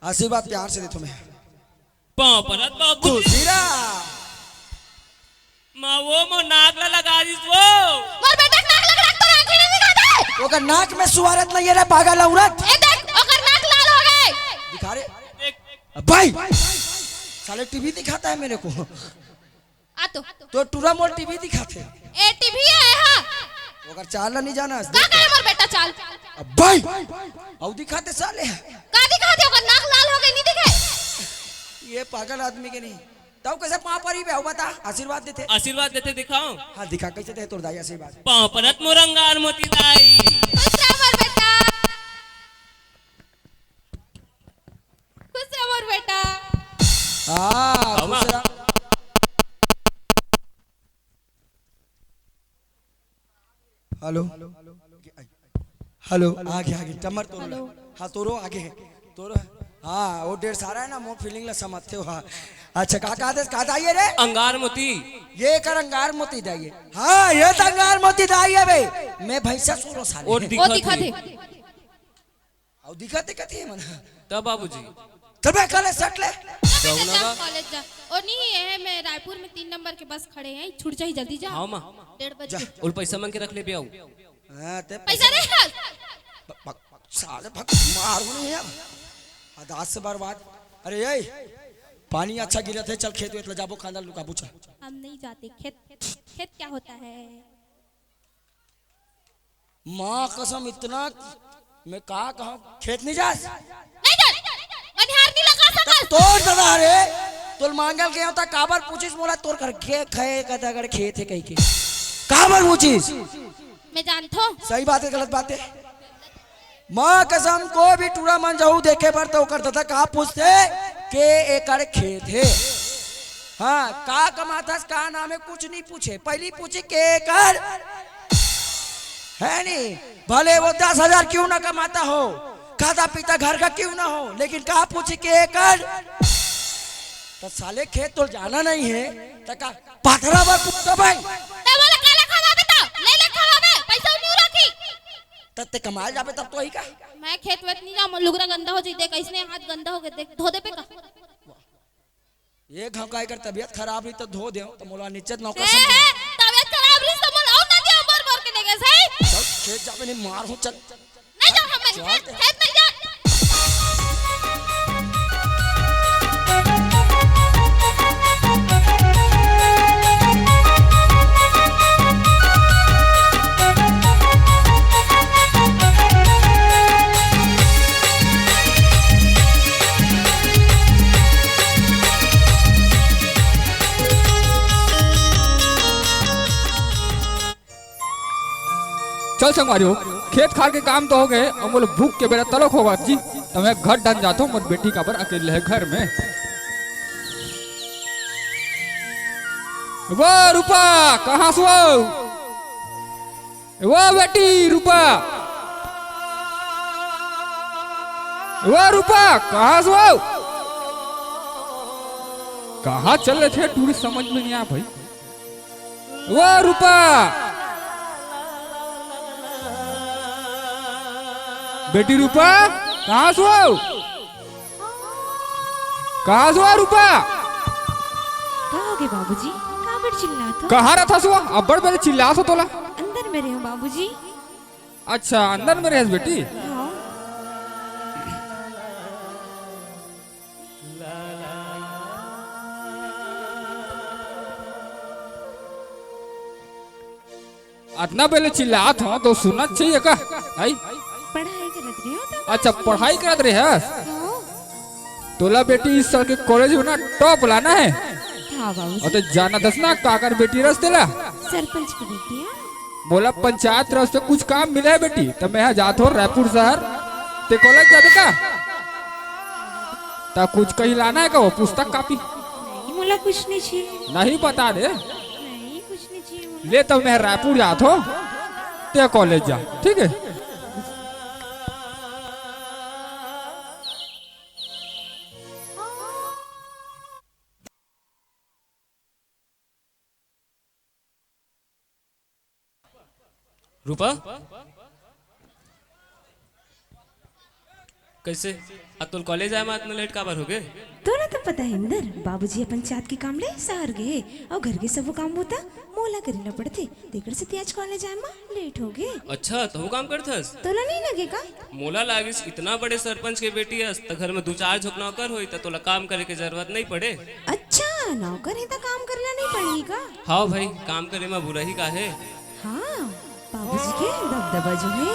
आशीर्वाद प्यार से दे तुम्हें। पाँव परत बाबू। खुशी रहा। माँ वो मो नाक ला लगा दिस वो। मोर बेटा के नाक लग रहा, तोर आँखें नहीं दिखाते? ओकर नाक में सुवारत नहीं है रे पागल औरत। ए देख, ओकर नाक लाल हो गए। दिखा रे। देख। भाई, साले टीवी दिखाता है मेरे को। आ तो। तो टूरा मोर टीवी दिखाथे। ए, टीवी है, हाँ। ओकर चाल ला नहीं जाना, का देख। करे मोर बेटा चाल? अब भाई, अउ दिखाथे साले। का दिखाथे? ओकर नाक लाल हो गए, नहीं दिखे? ये पागल आदमी के नहीं। तब कैसे पाँव परी बे, अउ बता, आशीर्वाद देथे। आशीर्वाद देथे, दिखाओ। हाँ, दिखा, कैसे दे तोर दाई आशीर्वाद? पाँव परत मोर अंगार मोती दाई। खुश रह मोर बेटा। खुश रह मोर बेटा। हाँ, आओ माँ। खुश रह। हेलो। हेलो, आगे, आगे, टमर तोरो। हेलो। हाँ, तोरो आगे है। तोरो। हाँ, वो ढेर सारा है ना, मोर फीलिंग ला समझते हो, हाँ। अच्छा, का, का देश, का दाई है रे? अंगार मोती। ये कर अंगार मोती दाई है। हाँ, ये तो अंगार मोती दाई है बे। मैं भैंसा सूरो साले। और वो दिखा दिखा दे। दे। अउ दिखत हे कथे मन। तब बाबूजी। चल बे, कल सट ले। तब जाऊँ ना जा, बा? कॉलेज जा। और नहीं, ये है, मैं रायपुर में तीन नंबर के बस खड़े हैं, छूट जाही, जल्दी जा। हाँ, माँ। डेढ़ बजे। जा। और पैसा मांग के रख ले बे, आऊ। हाँ, ते पैसा नहीं है। ब-, ब-, साले भग मारू नहीं है। अदास से बर्बाद। अरे, ए, पानी अच्छा गिरत हे, चल खेत वेत ले जाबो, कांदा लुकाबो, चल। हम नहीं जाते खेत। खेत क्या होता है? माँ कसम, इतना मैं का कहूँ, खेत नहीं जास? नहीं जास। बनिहार नहीं लगा सकस। तोर दादा रे, तोल मांगल गया था, काबर पूछिस मोला तोर घर के खे कदा अगर खेत है कहीं के? काबर पूछिस? मैं जानथो। सही बात है, गलत बात है? माँ कसम, कोई भी टूरा मन जाहू देखे बर, तो ओकर दादा का पूछथे के एकड़ खेत हे? हाँ, का कमाथस, का नाम है, कुछ नहीं पूछे। पहली पूछे के एकड़ है नहीं, भले वो दस हजार क्यों ना कमाता हो, खाता पीता घर का क्यों ना हो, लेकिन का पूछे के एकड़? तो साले खेत तो जाना नहीं है, तो का पाथरा बर पूछता भाई? ते वाला काला खावा बेटा, ले ले खावा बे, पैसा नहीं रखी। तब ते कमाए जाबे तब तो ही का? मैं खेत वेत नहीं जाऊँ, लुगरा गंदा हो जाई। देख, इसने हाथ गंदा हो गया, देख, धो दे पे का। ये घाव का एकर तबीयत खराब रही तो धो दे, तो मोला निश्चित नौकर ए, समझे। ए, तबीयत खराब रही तो मोला और ना दियो, बोर बोर के देखे, सही? चल, खेत जाबे नहीं मार हूँ, चल। नहीं जाऊँ, हम नहीं, चल। खेत, खेत नहीं जाऊँ। चल संगवारी हो, खेत खार के काम तो हो गए, अब मोला भूख के बेरा तलक होगा जी, तो मैं घर डन जाता हूँ, मोर बेटी काबर अकेले है घर में। वो रूपा, कहाँ से हो? वो बेटी रूपा, वो रूपा, कहाँ से हो? कहाँ चल रहे थे, टूरी समझ में नहीं आया भाई। वो रूपा, बेटी रूपा, कहाँ से हो? कहाँ से हो रूपा? का होगे बाबूजी? काबर चिल्लात हो? कहाँ रहत हस वो? अब्बड़ बेर चिल्लात हो तोला। अंदर में रहे हो बाबूजी। अच्छा, अंदर में रहेस बेटी? हाँ। अतना बेर ले चिल्लात हो तो सुनना चाहिए का? आई? पढ़ाई करत रहे हो तो अच्छा, बाबूजी। पढ़ाई करत रहे हस? हाँ। तोला बेटी इस साल के कॉलेज में ना टॉप लाना है। हाँ बाबूजी। और तो जानत हस ना काकर बेटी रहस तेला? सरपंच की बेटी है। मोला पंचायत तरफ से कुछ काम मिला है बेटी, तो मैं यहाँ जात हो रायपुर शहर। ते कॉलेज जाबे का? त कुछ कहीं लाना है का, वो पुस्तक कॉपी? नहीं, मोला कुछ नहीं चाहिए। नहीं बता दे। नहीं, कुछ नहीं चाहिए मोला। ले, तो मैं रायपुर जात हो, ते कॉलेज जा, ठीक है? रूपा, कैसे? आज तोल कॉलेज आए मा इतना लेट काबर हो गए? तोला तो पता है इंदर, बाबूजी अपन चात के काम ले शहर गए हे, अउ घर के सबो काम होता मोला करे ला पड़थे, तेकर सेती आज कॉलेज आए मा लेट हो गए। अच्छा, तहू काम करथस? तोला नहीं लगे का? मोला लागिस, इतना बड़े सरपंच के बेटी हस, त घर में दू चार झोंक नौकर होई, त तोला काम करे के जरूरत नहीं पड़े। अच्छा, नौकर है त काम करला नहीं पड़ही का? हाँ भाई, काम करे में बुराई का है? हाँ, बाबूजी के दबदबा जो है।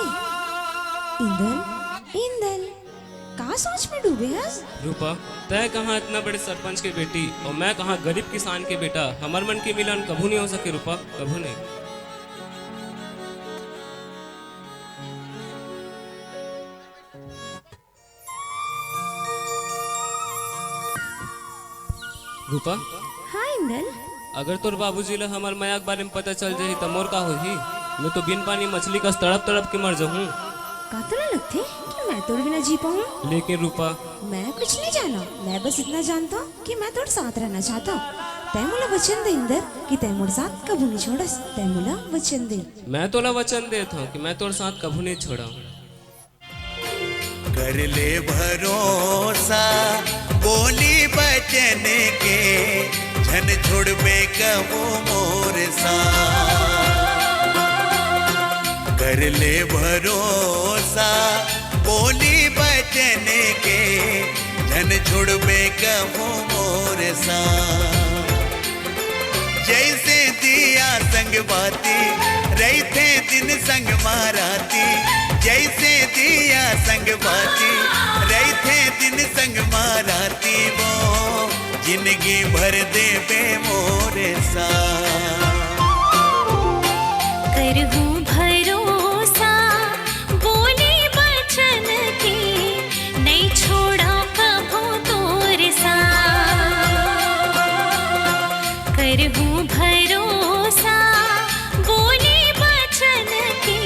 इंदल, इंदल, का सोच में डूबे हस? रूपा, तय कहाँ इतना बड़े सरपंच के बेटी और मैं कहाँ गरीब किसान के बेटा। हमर मन के मिलन कभू नहीं हो सके रूपा, कभू नहीं। रूपा, हाँ इंदल। अगर तोर बाबूजी ला हमर मया के बारे में पता चल जाही, त मोर का होही? मैं तो बिन पानी मछली कस तड़प तड़प के मर जाहूँ। का तोला लगथे कि मैं तोर बिना जी पाऊँ? लेकिन रूपा, मैं कुछ नहीं जाना, मैं बस इतना जानता हूँ कि मैं तोर साथ रहना चाहता हूँ। तय मोला वचन दे इंदर कि तय मोर साथ कभू नहीं छोड़स। तय मोला वचन दे। मैं तोला वचन देत हूँ कि मैं तोर साथ कभू नहीं छोड़ा। कर ले भरोसा बोली बचन के, झन छोड़बे कबू मोर सा। कर ले भरोसा बोली बचन के, झन छोड़बे कबू मोर सा। जैसे दिया संग बाती, रहिथे दिन संग मा राती। जैसे दिया संग बाती, रहिथे दिन संग मा राती। वो जिंदगी भर देबे मोर साथ। करहूँ भरोसा बोली बचन के, नहीं छोड़ा कभू तोर साथ। करहूँ भरोसा बोली बचन के,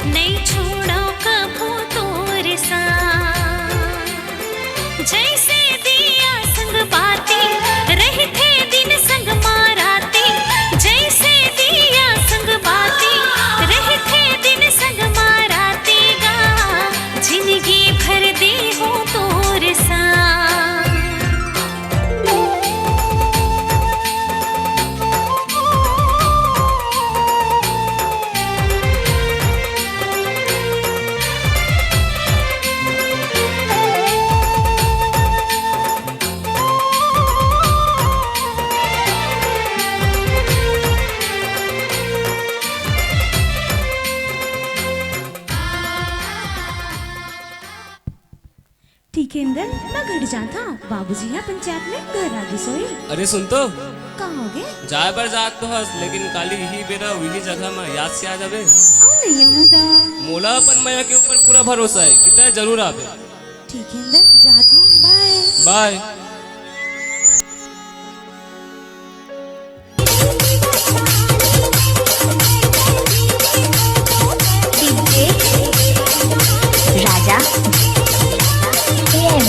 नहीं छोड़ा कभू तोर साथ। जैसे दिया संग बाती, रहिथे दिन संग मा राती। जैसे दिया संग बाती, रहिथे दिन संग मा राती गा। जिंदगी भर देहूँ तोर साथ। ठीक है इंदर, मैं घर जात हूँ, बाबूजी ह पंचायत में घर आ गिस होही। अरे सुन तो। का हो गे? जाए बर जात तो हस, लेकिन काली यही बेरा वही जगह में याद से आ जाबे। अउ नहीं आहूँ दा। मोला अपन मया के ऊपर पूरा भरोसा है कि तय जरूर आबे। ठीक है इंदर, जात हूँ, बाय। बाय। डीजे राजा एम।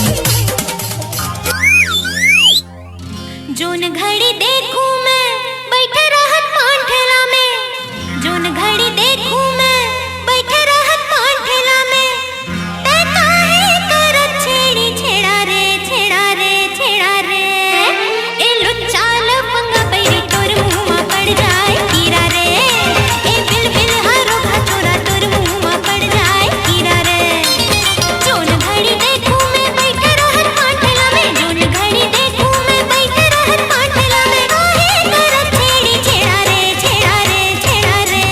जोन घड़ी देखूं मैं बैठे रहत पान ठेला में, जोन घड़ी देखूं मैं बैठे रहत पान ठेला में, तै काहे करत छेड़ी छेड़ा रे, छेड़ा रे, छेड़ा रे। ए लुच्चा लफंगा बैरी तोर मुंह मा पड़ जाए कीरा रे। ए बिल बिल हारो भा छोरा तोर मुंह मा पड़ जाए कीरा रे। जोन घड़ी देखूं मैं बैठे रहत पान ठेला में, जोन घड़ी देखूं मैं बैठे रहत पान ठेला में, काहे करत छेड़ी छेड़ा रे, छेड़ा रे, छेड़ा रे।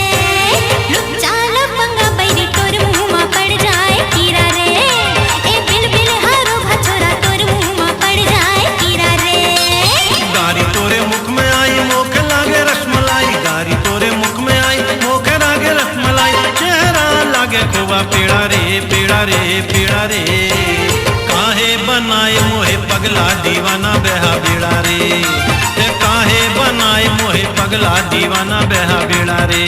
लुच्चा लफंगा बैरी तोर मुंह मा पड़ जाए कीरा रे। ए बिल बिल हारो भा छोरा तोर मुंह मा पड़ जाए कीरा रे। गारी तोरे मुख में आई मोके लागे रसमलाई, गारी तोरे मुख में आई मोके लागे रसमलाई। चेहरा लागे खोवा पेड़ा रे, पेड़ा रे, पेड़ा रे। काहे बनाए मोहे पगला दीवाना बेहा बेड़ा रे, ए काहे बनाए मोहे पगला दीवाना बेहा बेड़ा रे।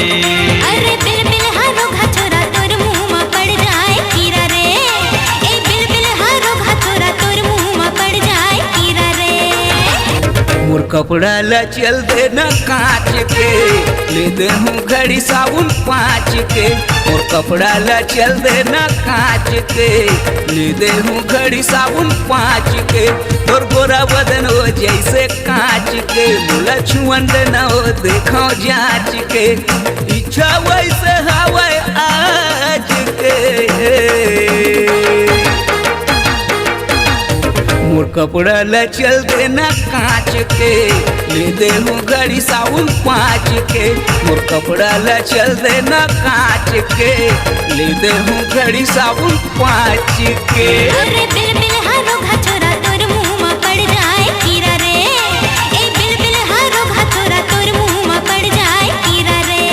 अरे बिलबिल हा रोगहा छोरा तोर मुंह म पड़ जाए कीरा रे। ए बिलबिल हा रोगहा छोरा तोर मुंह म पड़ जाए कीरा रे। मोर कपड़ा ला चल देना कांच के, ले दे हूँ घड़ी साबुन पाँच के। मोर कपड़ा ला चल देना कांच के, ले दे हूँ घड़ी साबुन पाँच के। तोर गोरा बदन हो जैसे कांच के, मोला छुअन देना हो देखो जांच के। इच्छा वैसे हवय आज के। मोर कपड़ा ला चल देना कांच के, ले दे हूँ घड़ी साबुन पाँच के। मोर कपड़ा ला चल देना कांच के, ले दे हूँ घड़ी साबुन पाँच के। अरे बिलबिल हा रोगहा छोरा तोर मुंह म पड़ जाए कीरा रे। ए बिलबिल हा रोगहा छोरा तोर मुंह म पड़ जाए कीरा रे।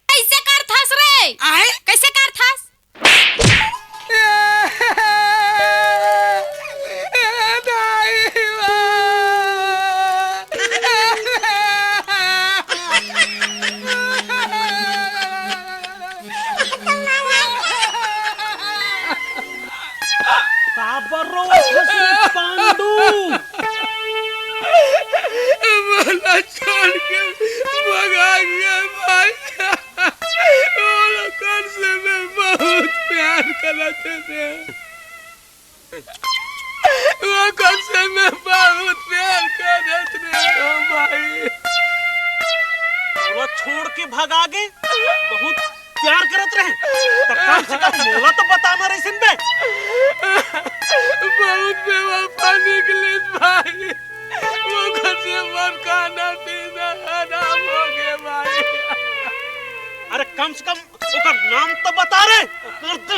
कैसे करथस रे? आय? कैसे करथस? काबर रोवत हस रे पांडू? मोला छोड़ के भगा गया भाई। वो लोगन से मैं बहुत प्यार करत रहे। वो लोगन से मैं बहुत प्यार करत रहे, ओ भाई। वो छोड़ के भगा गे, बहुत प्यार करत रहे, त कम से कम मोला तो बताना रहिस बे। बहुत बेवफा निकलिस भाई। वो घर से मोर खाना पीना हराम हो गए भाई। अरे कम से कम ओकर नाम तो बता रे। ओकर तो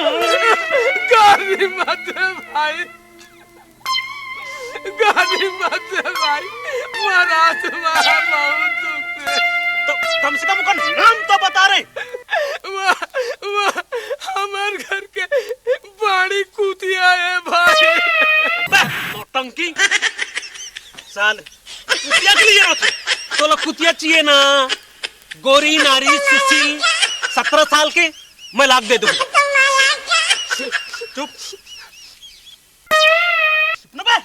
गाली मत दे भाई, गाली मत दे भाई, मोर आत्मा बहुत दुख दे। तो कम से कम ओकर नाम तो बता रे। वो, वो हमर घर के बाड़ी कुतिया है भाई। बे, नौटंकी। साल, कुतिया के लिए रोते? तोला कुतिया चाहिए ना? गोरी नारी सुशील, सत्रह साल के, मैं लाख दे दूंगा। चुप। चुप ना बे।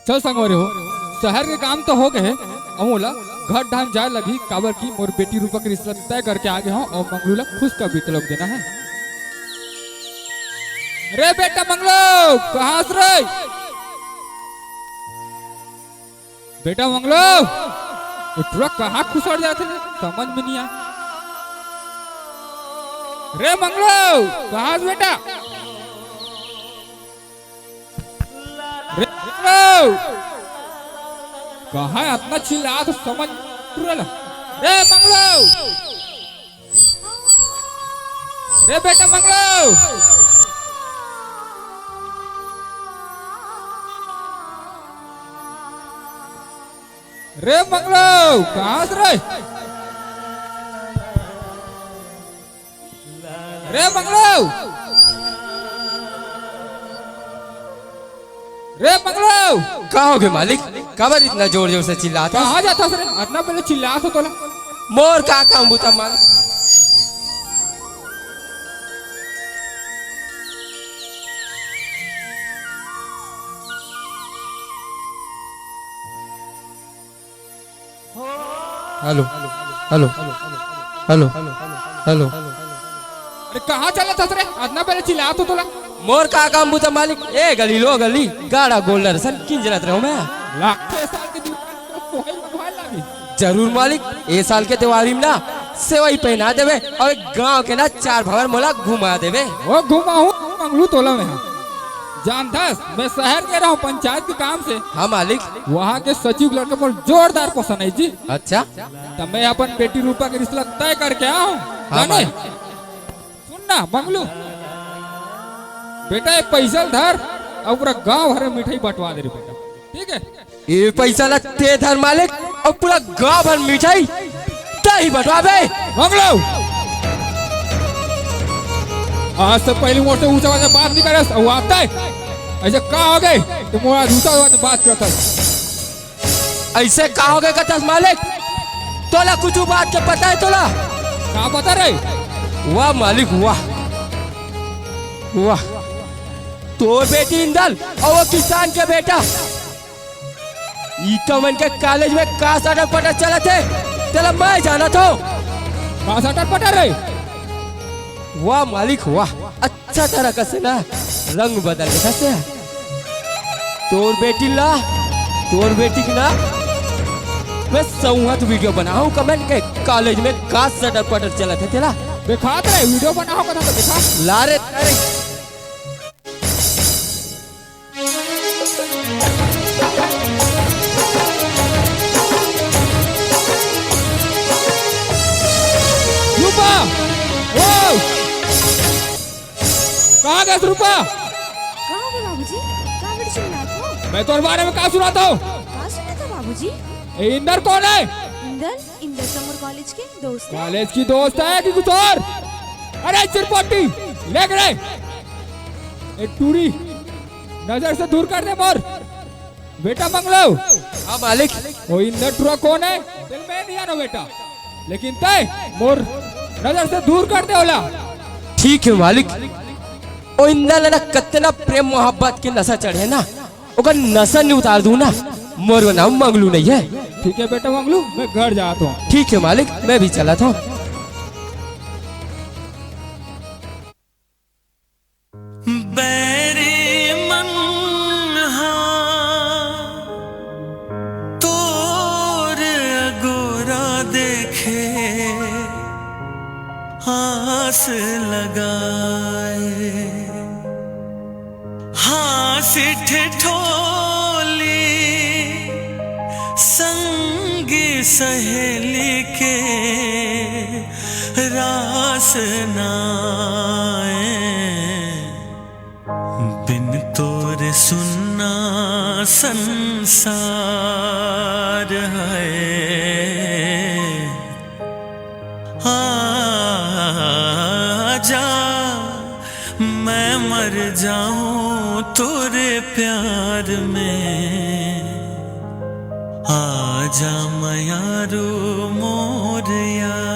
चल संगवारी हो, शहर के काम तो हो गए हे, अउ मोला घर ढान जाए लगही, काबर कि मोर बेटी रूपा के रिश्ता तय करके आ गे हंव अउ मंगलू ला खुश कर बीतलक देना है। रे बेटा मंगलू, कहाँ हस रे? बेटा मंगलू, ये टुरा कहाँ खुसर जाथे, समझ में नहीं आ। रे मंगलू, कहाँ हस बेटा? रे मंगलू, कहाँ है? अतना चिल्लात हस, समझ टुरा ला। रे मंगलू, रे बेटा मंगलू, रे मंगलू, कहाँ हस रे? रे मंगलू, रे मंगलू। का हो गे मालिक? काबर इतना जोर जोर से चिल्लात हस? कहाँ जात हस रे? अतना पहले चिल्लात हस तोला। मोर का काम बुता मालिक? Hello, hello, hello, hello. अरे कहाँ चलत हस रे? अतना पहले चिल्लात हंव तोला। मोर का काम बुता मालिक, ए गली लो गली, गाड़ा गोल्डर सन किंजरत रहूं मैं। लागथे ए साल के दिवाली म तोला सोहई मंगवाए लागी। जरूर मालिक, ए साल के दिवाली में ना सेवई पहना देबे अउ एक गांव के ना चार भंवर मोला घुमा देबे। ओ घुमाहूं मंगलू तोला मैं। जानथस, मैं शहर गे रहंव पंचायत के काम से। हाँ मालिक। वहाँ के सचिव के लड़का मोर जोरदार पसंद हे जी। अच्छा। त मैं अपन बेटी रूपा के रिश्ता तय करके आए हंव। हाँ जाने? मालिक। सुन ना मंगलू, बेटा ये पैसा ल धर अउ पूरा गांव भर में मिठाई बंटवा दे रे बेटा, ठीक हे? ये पैसा ला ते धर मालिक, अउ पूरा गांव भर मिठाई तहीं बंटवाबे। मंगलू, आज से पहिली मोर से ऊंचा आवाज में बात नइ करस, अउ आते अइसे का होगे त मोर आज ऊंचा आवाज में बात करत हस। अइसे का होगे कथस मालिक? तोला कुछु बात के पता हे तोला? का पता रे? वाह मालिक, वाह। वाह। तोर बेटी इंदल अउ वो किसान के बेटा, इका मन के कॉलेज में का सटर पटर चलत हे, तेला मैं जानत हंव। का सटर पटर रे? वाह मालिक, वाह। अच्छा तरह कसे ना रंग बदल देथस। तोर बेटी ला, तोर बेटी के ना मैं संवत वीडियो बनाहूं, कमेंट के कॉलेज में का सटर पटर चलत हे तेला। देखात रे, वीडियो बनाहूं कथस त देखा। ला रे, ला रे। रूपा! ओ! कहाँ गेस रूपा? का होगे बाबूजी? का बड़ी चिल्लात हो? मैं तोर बारे में का सुनात हंव? का सुनात हो बाबूजी? ए इंदर कोन हे? इंदर? इंदर तो मोर कॉलेज के दोस्त हे। कॉलेज के दोस्त हे कि कुछ अउ? अरे चिरपोटी, लेग रे। ए टूरी, नजर से दूर कर दे मोर। बेटा मंगलू। हाँ मालिक। ओ इंदर टूरा कोन हे? तेला मैं नइ जानंव बेटा, लेकिन तैं मोर नजर से दूर कर दे ओला। ठीक हे मालिक। ओ इंदर ला ना कतना प्रेम मोहब्बत के नशा चढ़े ना, ओकर नशा नइ उतार दूं ना, मोर नाम मंगलू नइ हे। ठीक हे बेटा मंगलू, मैं घर जात हंव। ठीक हे मालिक, मैं भी चलत हंव। बैरी मन हा तोर अगोरा देखे आस लगाए, हाँसी ठिठोली संगी सहेली के रास नाए। बिन तोरे सुन्ना संसार है। आजा, मैं मर जाऊं तोरे प्यार में। आजा मयारू मोर यार।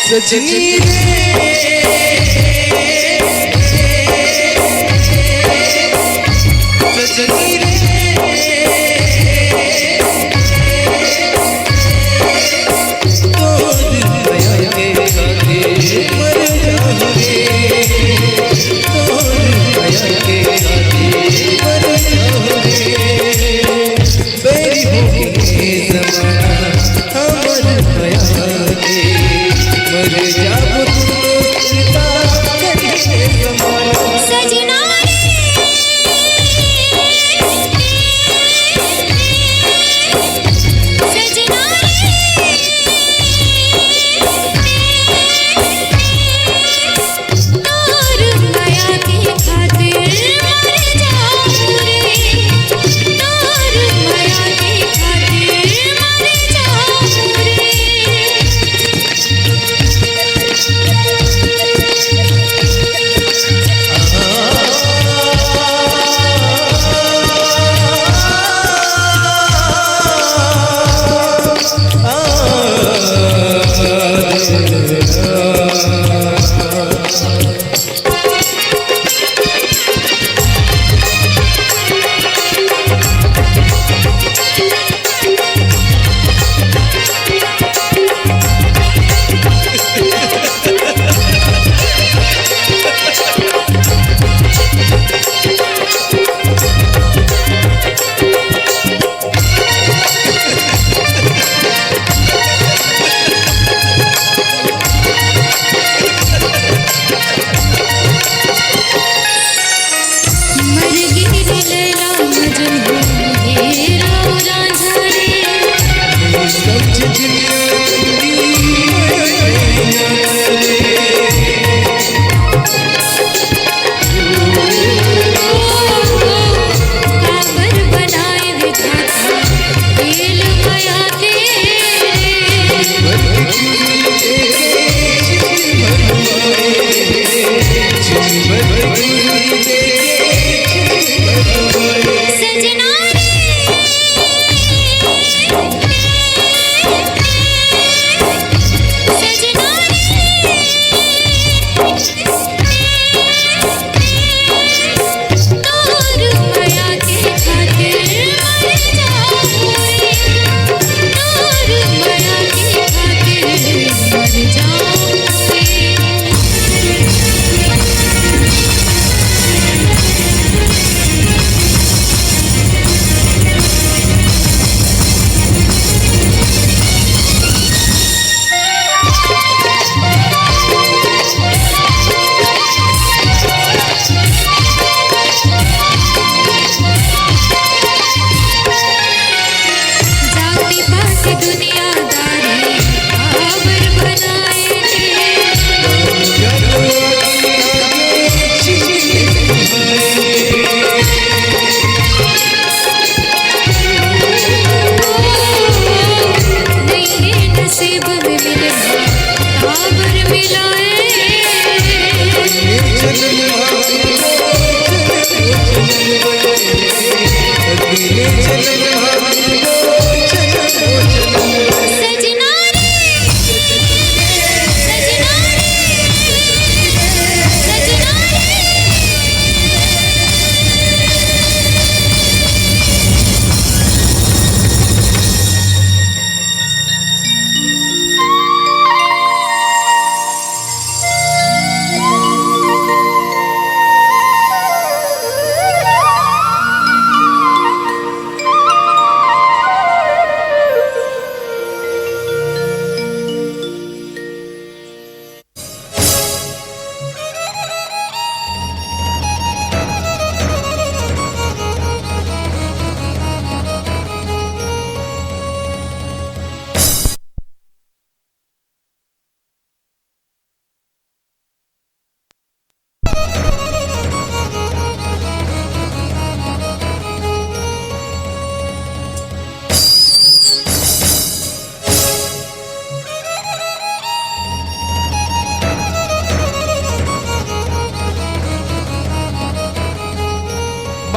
सजनी रे, सजनी रे, तोर मया के आगे मर जाऊं रे, तोर मया के आगे मर जाऊं रे। बैरी होके जमाना हमर मया के, मर जाबो दुनो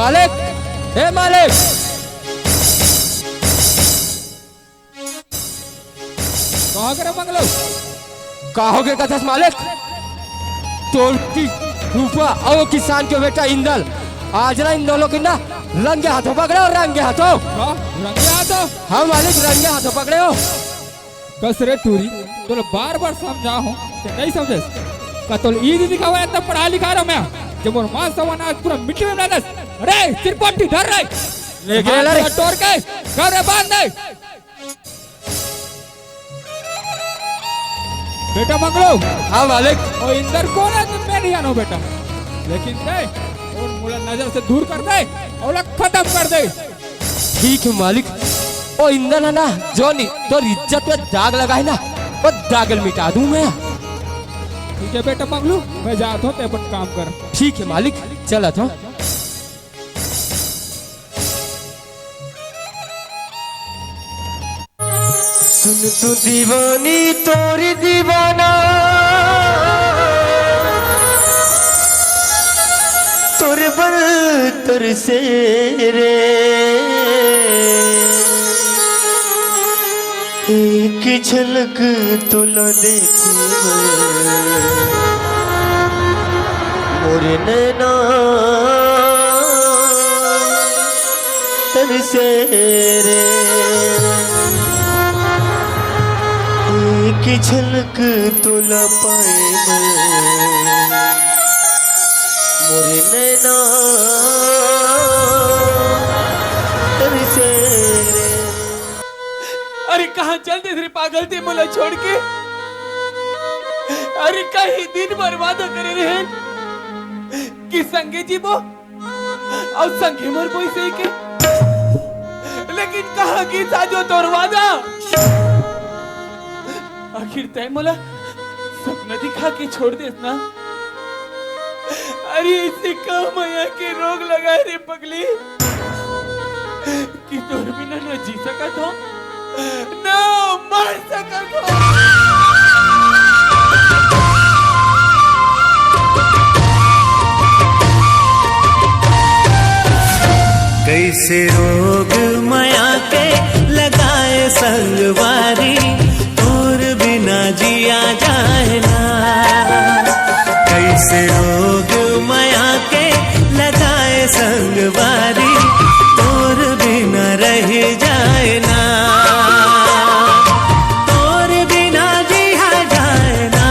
मालिक, ए मालिक। कहाँ करे मंगलू? का होगे कथस मालिक? तोर की रूपा अउ किसान के बेटा इंदल, आज ना इन दोनों के ना रंगे हाथों पकड़े अउ रंगे हाथों। का? रंगे हाथों? हाँ मालिक, रंगे हाथों पकड़े हो। कस रे टूरी, तोला बार-बार समझा हूँ, ते नहीं समझे। का तोला ई दिखावा इतना पढ़ा लिखा रहा मैं, जब मोर मान सम्मान आज पूरा मिट्टी में मिला दस। अरे, सिरपट्टी धर रे। लेके हाथ ला रे। पूरा तोड़ के, घर में बांध दे। बेटा मंगलू। हाँ मालिक। ओ इंदर कौन है, तुम मैं नहीं जानो बेटा, लेकिन दे और मोला नजर से दूर कर दे और खत्म कर दे। ठीक है मालिक। ओ इंदर है ना, जो नहीं तोर इज्जत में दाग लगाए ना, वो दागल मिटा दूं मैं। ठीक है बेटा मंगलू, मैं जात हूँ, ते अपन काम कर। ठीक है मालिक, चलत हूँ। सुन तू दीवानी तोरी दीवाना, तोर बल तरसे रे। एक झलक तोला देखे बर मोर नैना तरसे रे। एक झलक तोला पाए बर मोर नैना तरसे रे। अरे कहाँ चल दे रे पागल ते मोला छोड़ के? अरे कहीं दिन भर वादा करे रहे कि संगे जीबो अउ संगे मरबो इसे के, लेकिन कहाँ गीस आजो तोर वादा? आखिर तय मोला सपना दिखा के छोड़ देस ना। अरे इसे का मया के रोग लगा रे पगली। कि तोर बिना न जी सकत हो, न मर सकत हो। कैसे रोग मया के लगाए संगवारी, तोर बिना जिया जाए ना। कैसे रोग मया के लगाए संगवारी, तोर बिना रह जाए ना, तोर बिना जिया जाए ना,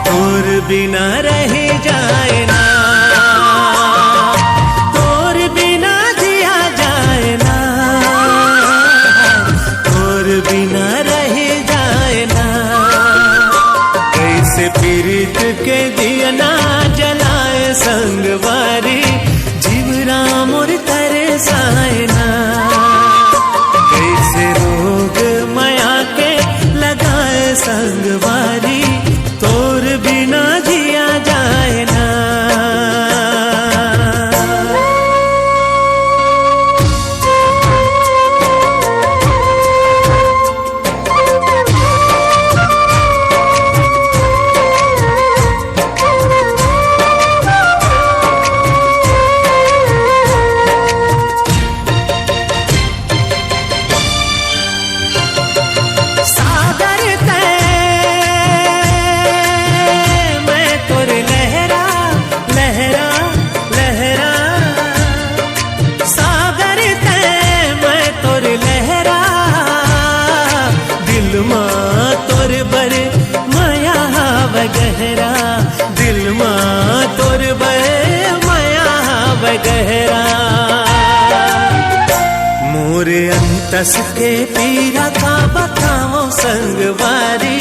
तोर बिना रह जाए ना, तोर बिना जिया जाए ना, तोर बिना रह जाए ना। कैसे पीरित के दिया ना जलाए संगवारी, जीवरा मोर तरसाए ना। कैसे रोग मया के लगाए संगवारी, तोर बिना जिया जाए ना। सागर तय मैं तोर लहरा, लहरा, लहरा। सागर तय मैं तोर लहरा, दिल मा तोर बर मया हव गहरा, दिल मा तोर बर मया हव गहरा। मोर अंतस के पीरा का बतावं संगवारी,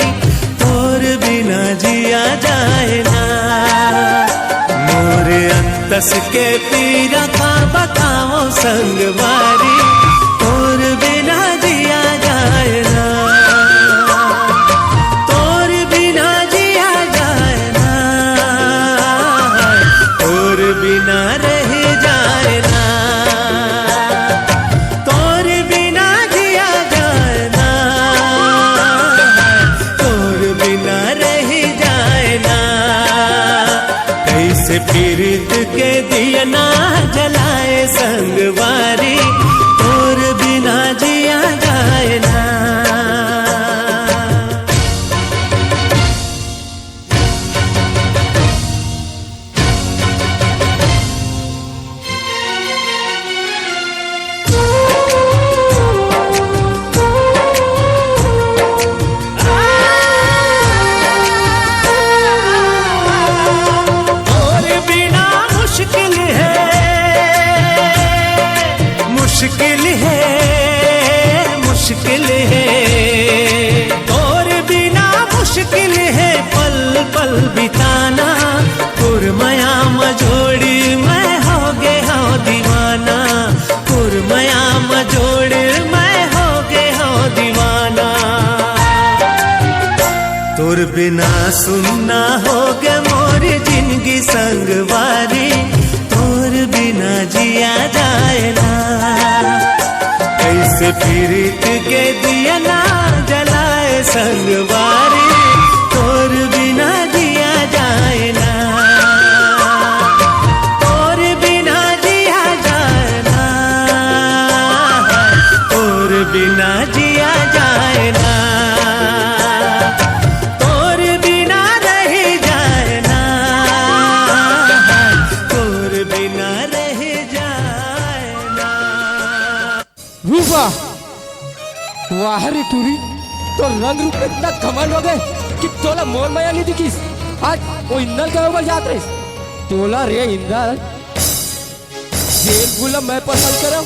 तोर बिना जिया जाए ना। मोर अंतस के पीरा का बतावं संगवारी, तोर बिना जिया जाए ना, तोर बिना जिया जाए ना, तोर बिना रह जाए ना, तोर बिना जिया जाए ना, तोर बिना रह जाए ना। कैसे पीरित के दिया ना जलाए संगवारी, तोर बिना जिया जाए ना। तोर बिना मुश्किल है, मुश्किल है, मुश्किल है। तोर बिना मुश्किल है पल पल बिताना। तोर मया म जोड़ी मैं हो गे हौं दीवाना। तोर मया म जोड़ी मैं हो गे हौं दीवाना। तोर बिना सुन्ना हो गे मोर जिनगी संगवारी, तोर बिना जिया जाए ना। कइसे पीरित के दिया ना जलाए संगवारी, तोर बिना जिया जाए ना। तोर बिना जिया जाए ना, तोर बिना जिया जाए ना, तोर बिना रह जाए ना, तोर बिना रह जाए ना। रूपा, वाह रे टूरी, तोर रंग रूप में इतना घमंड हो गे कि तोला मोर मया नहीं दिखिस। आज ओ इंदर के ऊपर जात रहिस। तोला रे इंदर, जेन फूल ला मैं पसंद करंव,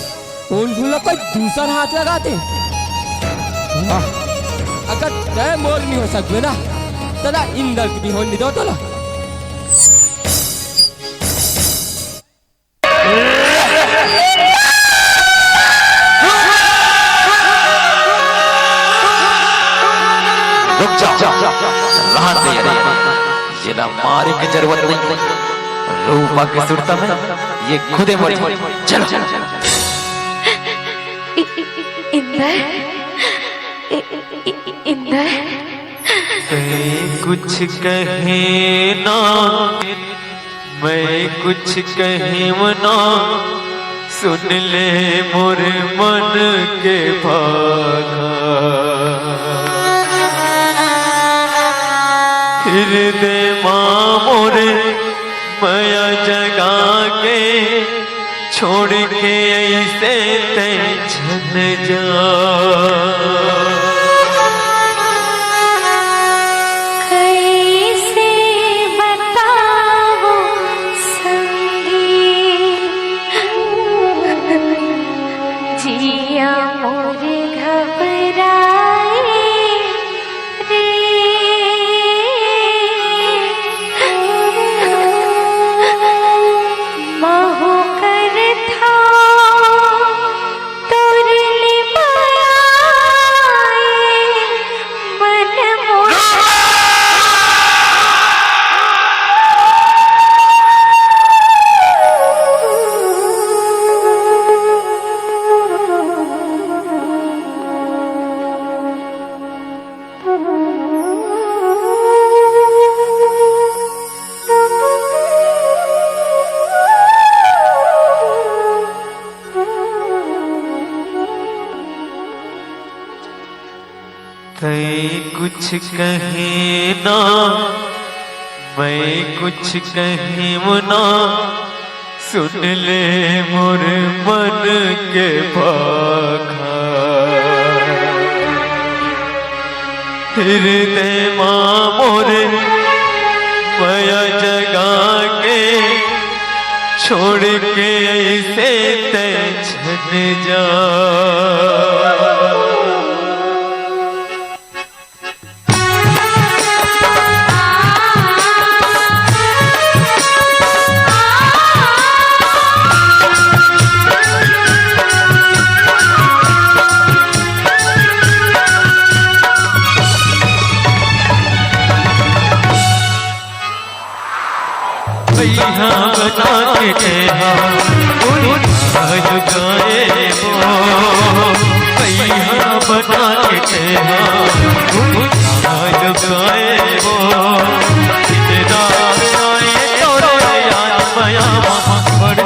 ओन फूल ला कोई दूसर हाथ लगाथे। वाह, अगर तैं मोर नहीं हो सकबे ना, त ना इंदर के भी होन नहीं दो तोला। रुक जा, रहन दे यार, ये ना मारे की जरूरत नहीं। रूपा की सुरता में ये खुदे मर जाए। चलो। इ-, इ-, इंदर, इ-, इ-, इ-, इंदर। तैं कुछ कहे ना, मैं कुछ कहेंव ना, सुन ले मोर मन के भाखा। हृदय मा मोर मया जगा के, छोड़ के अइसे तैं झन जा। कइसे बतावंव संगी, जिया मोर घबराए रे। महूं करथंव तोर ले मया ए मन मोर। तैं कुछ कहे ना, मैं कुछ कहेंव ना, सुन ले मोर मन के भाखा। हृदय मा मोर मया जगा के, छोड़ के अइसे तैं झन जा। भैया बना के कहा, उन आज गाए वो। भैया बना के कहा, उन आज गाए वो। तेरा आए तो याद मया बड़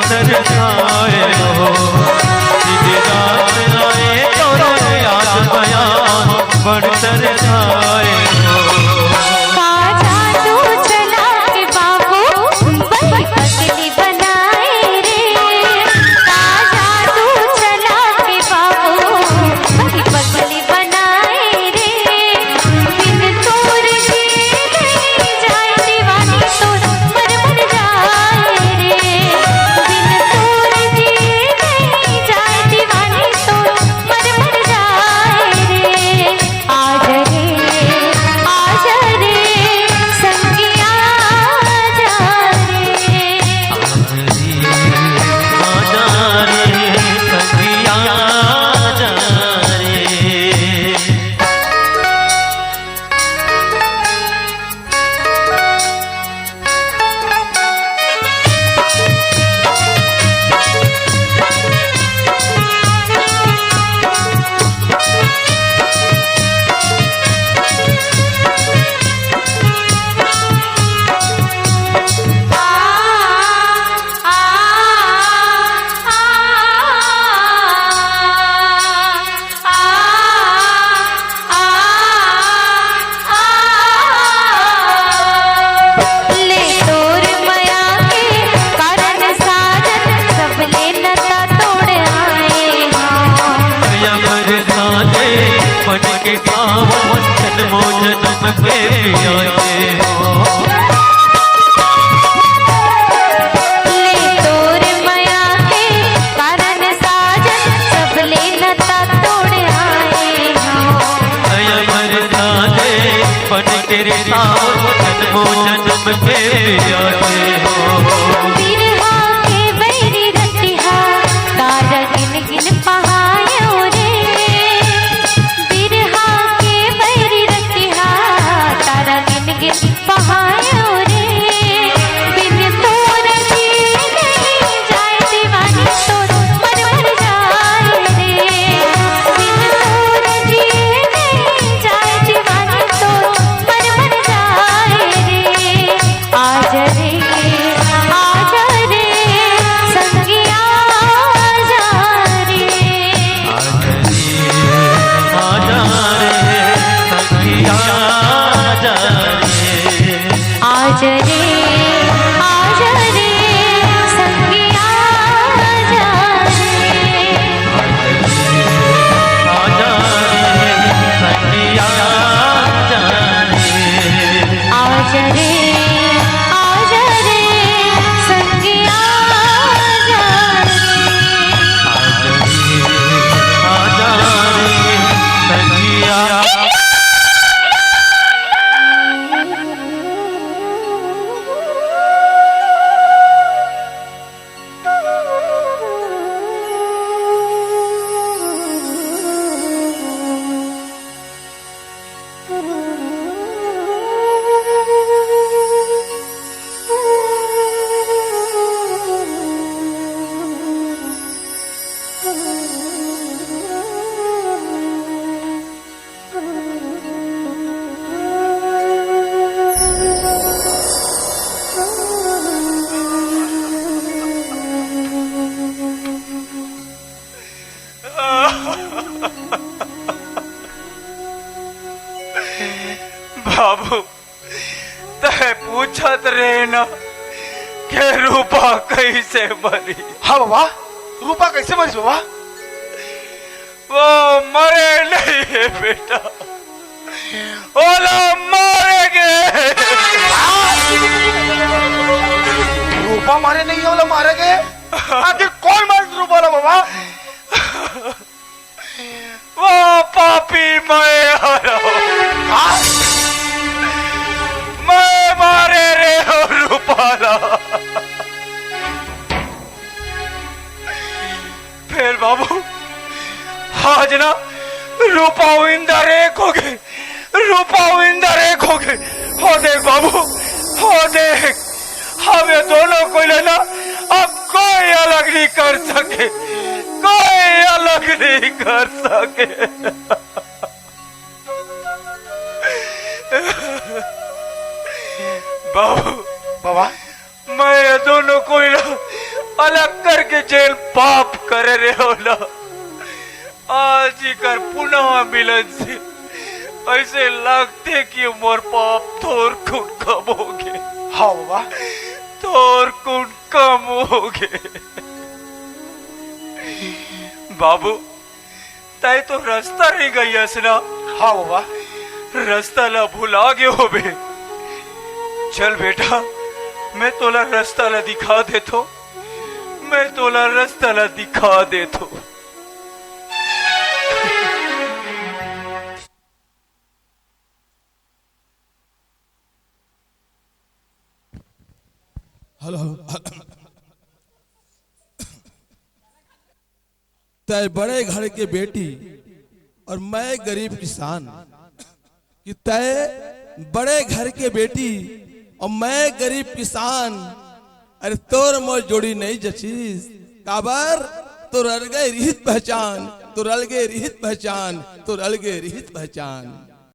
के पिया के हो। ले तोर मया के कारण साजन, सबले नता तोड़ आए हो। अय अमर साजे, बन के रिसाओ, जन्मों जन्म के पिया के हो। बिरहा के बैरी रतिहा, तारा गिन गिन पहायो रे। बिरहा के बैरी रतिहा, तारा गिन गिन पहायो रे। बिन तोर जी नहीं जाए दीवानी, तोर मन मर जाए रे। बिन तोर जी नहीं जाए दीवानी, तोर मन मर जाए रे। आजा रे, आजा रे, संगिया आजा रे। आजा रे, आजा रे, संगिया आजा रे। आजा रे, आजा रे, संगिया आजा रे। आजा रे, संगिया आजा रे। आजा रे, आजा रे, संगिया आजा रे। आजा रे, आजा रे, संगिया। बाबू, तैं पूछत रहे ना के रूपा कैसे मरी? हाँ बाबा, रूपा कैसे मरी बाबा? वो मरे नहीं है बेटा, ओला मारे गे। रूपा मारे नहीं है, ओला मारे गे। आखिर कौन मारे रूपा ला बाबा? वो पापी मैं हरो। हाँ? मैं मारे रे हो रूपा ला। फेर बाबू, आज ना रूपा इंदर एक हो गे, रूपा इंदर एक हो गे। हो देख बाबू, हो देख, हम ये दोनों कोई लेना, अब कोई अलग नहीं कर सके, कोई अलग नहीं कर सके। बाबू, बाबा, मैं ये दोनों कोई ला अलग करके जेन पाप करे रे हो ना, आज इकर पुनः मिलन से ऐसे लगथे कि मोर पाप थोरकुन कम हो गे। हाँ बाबा। थोरकुन कम हो गे। बाबू, तैं तो रस्ता नहीं गइस ना? हाँ बाबा। रस्ता ला भुला गे होबे। चल बेटा, मैं तोला रस्ता ला दिखा देथों, मैं तोला रस्ता ला दिखा देथों। Hello, hello. तैं बड़े घर के बेटी और मैं गरीब किसान, कि तैं बड़े घर के बेटी और मैं गरीब किसान। अरे तोर मोर जोड़ी नहीं जचिस, काबर? तोर अलगे रिहिस पहचान, तोर अलगे रिहिस पहचान, तोर अलगे रिहिस पहचान।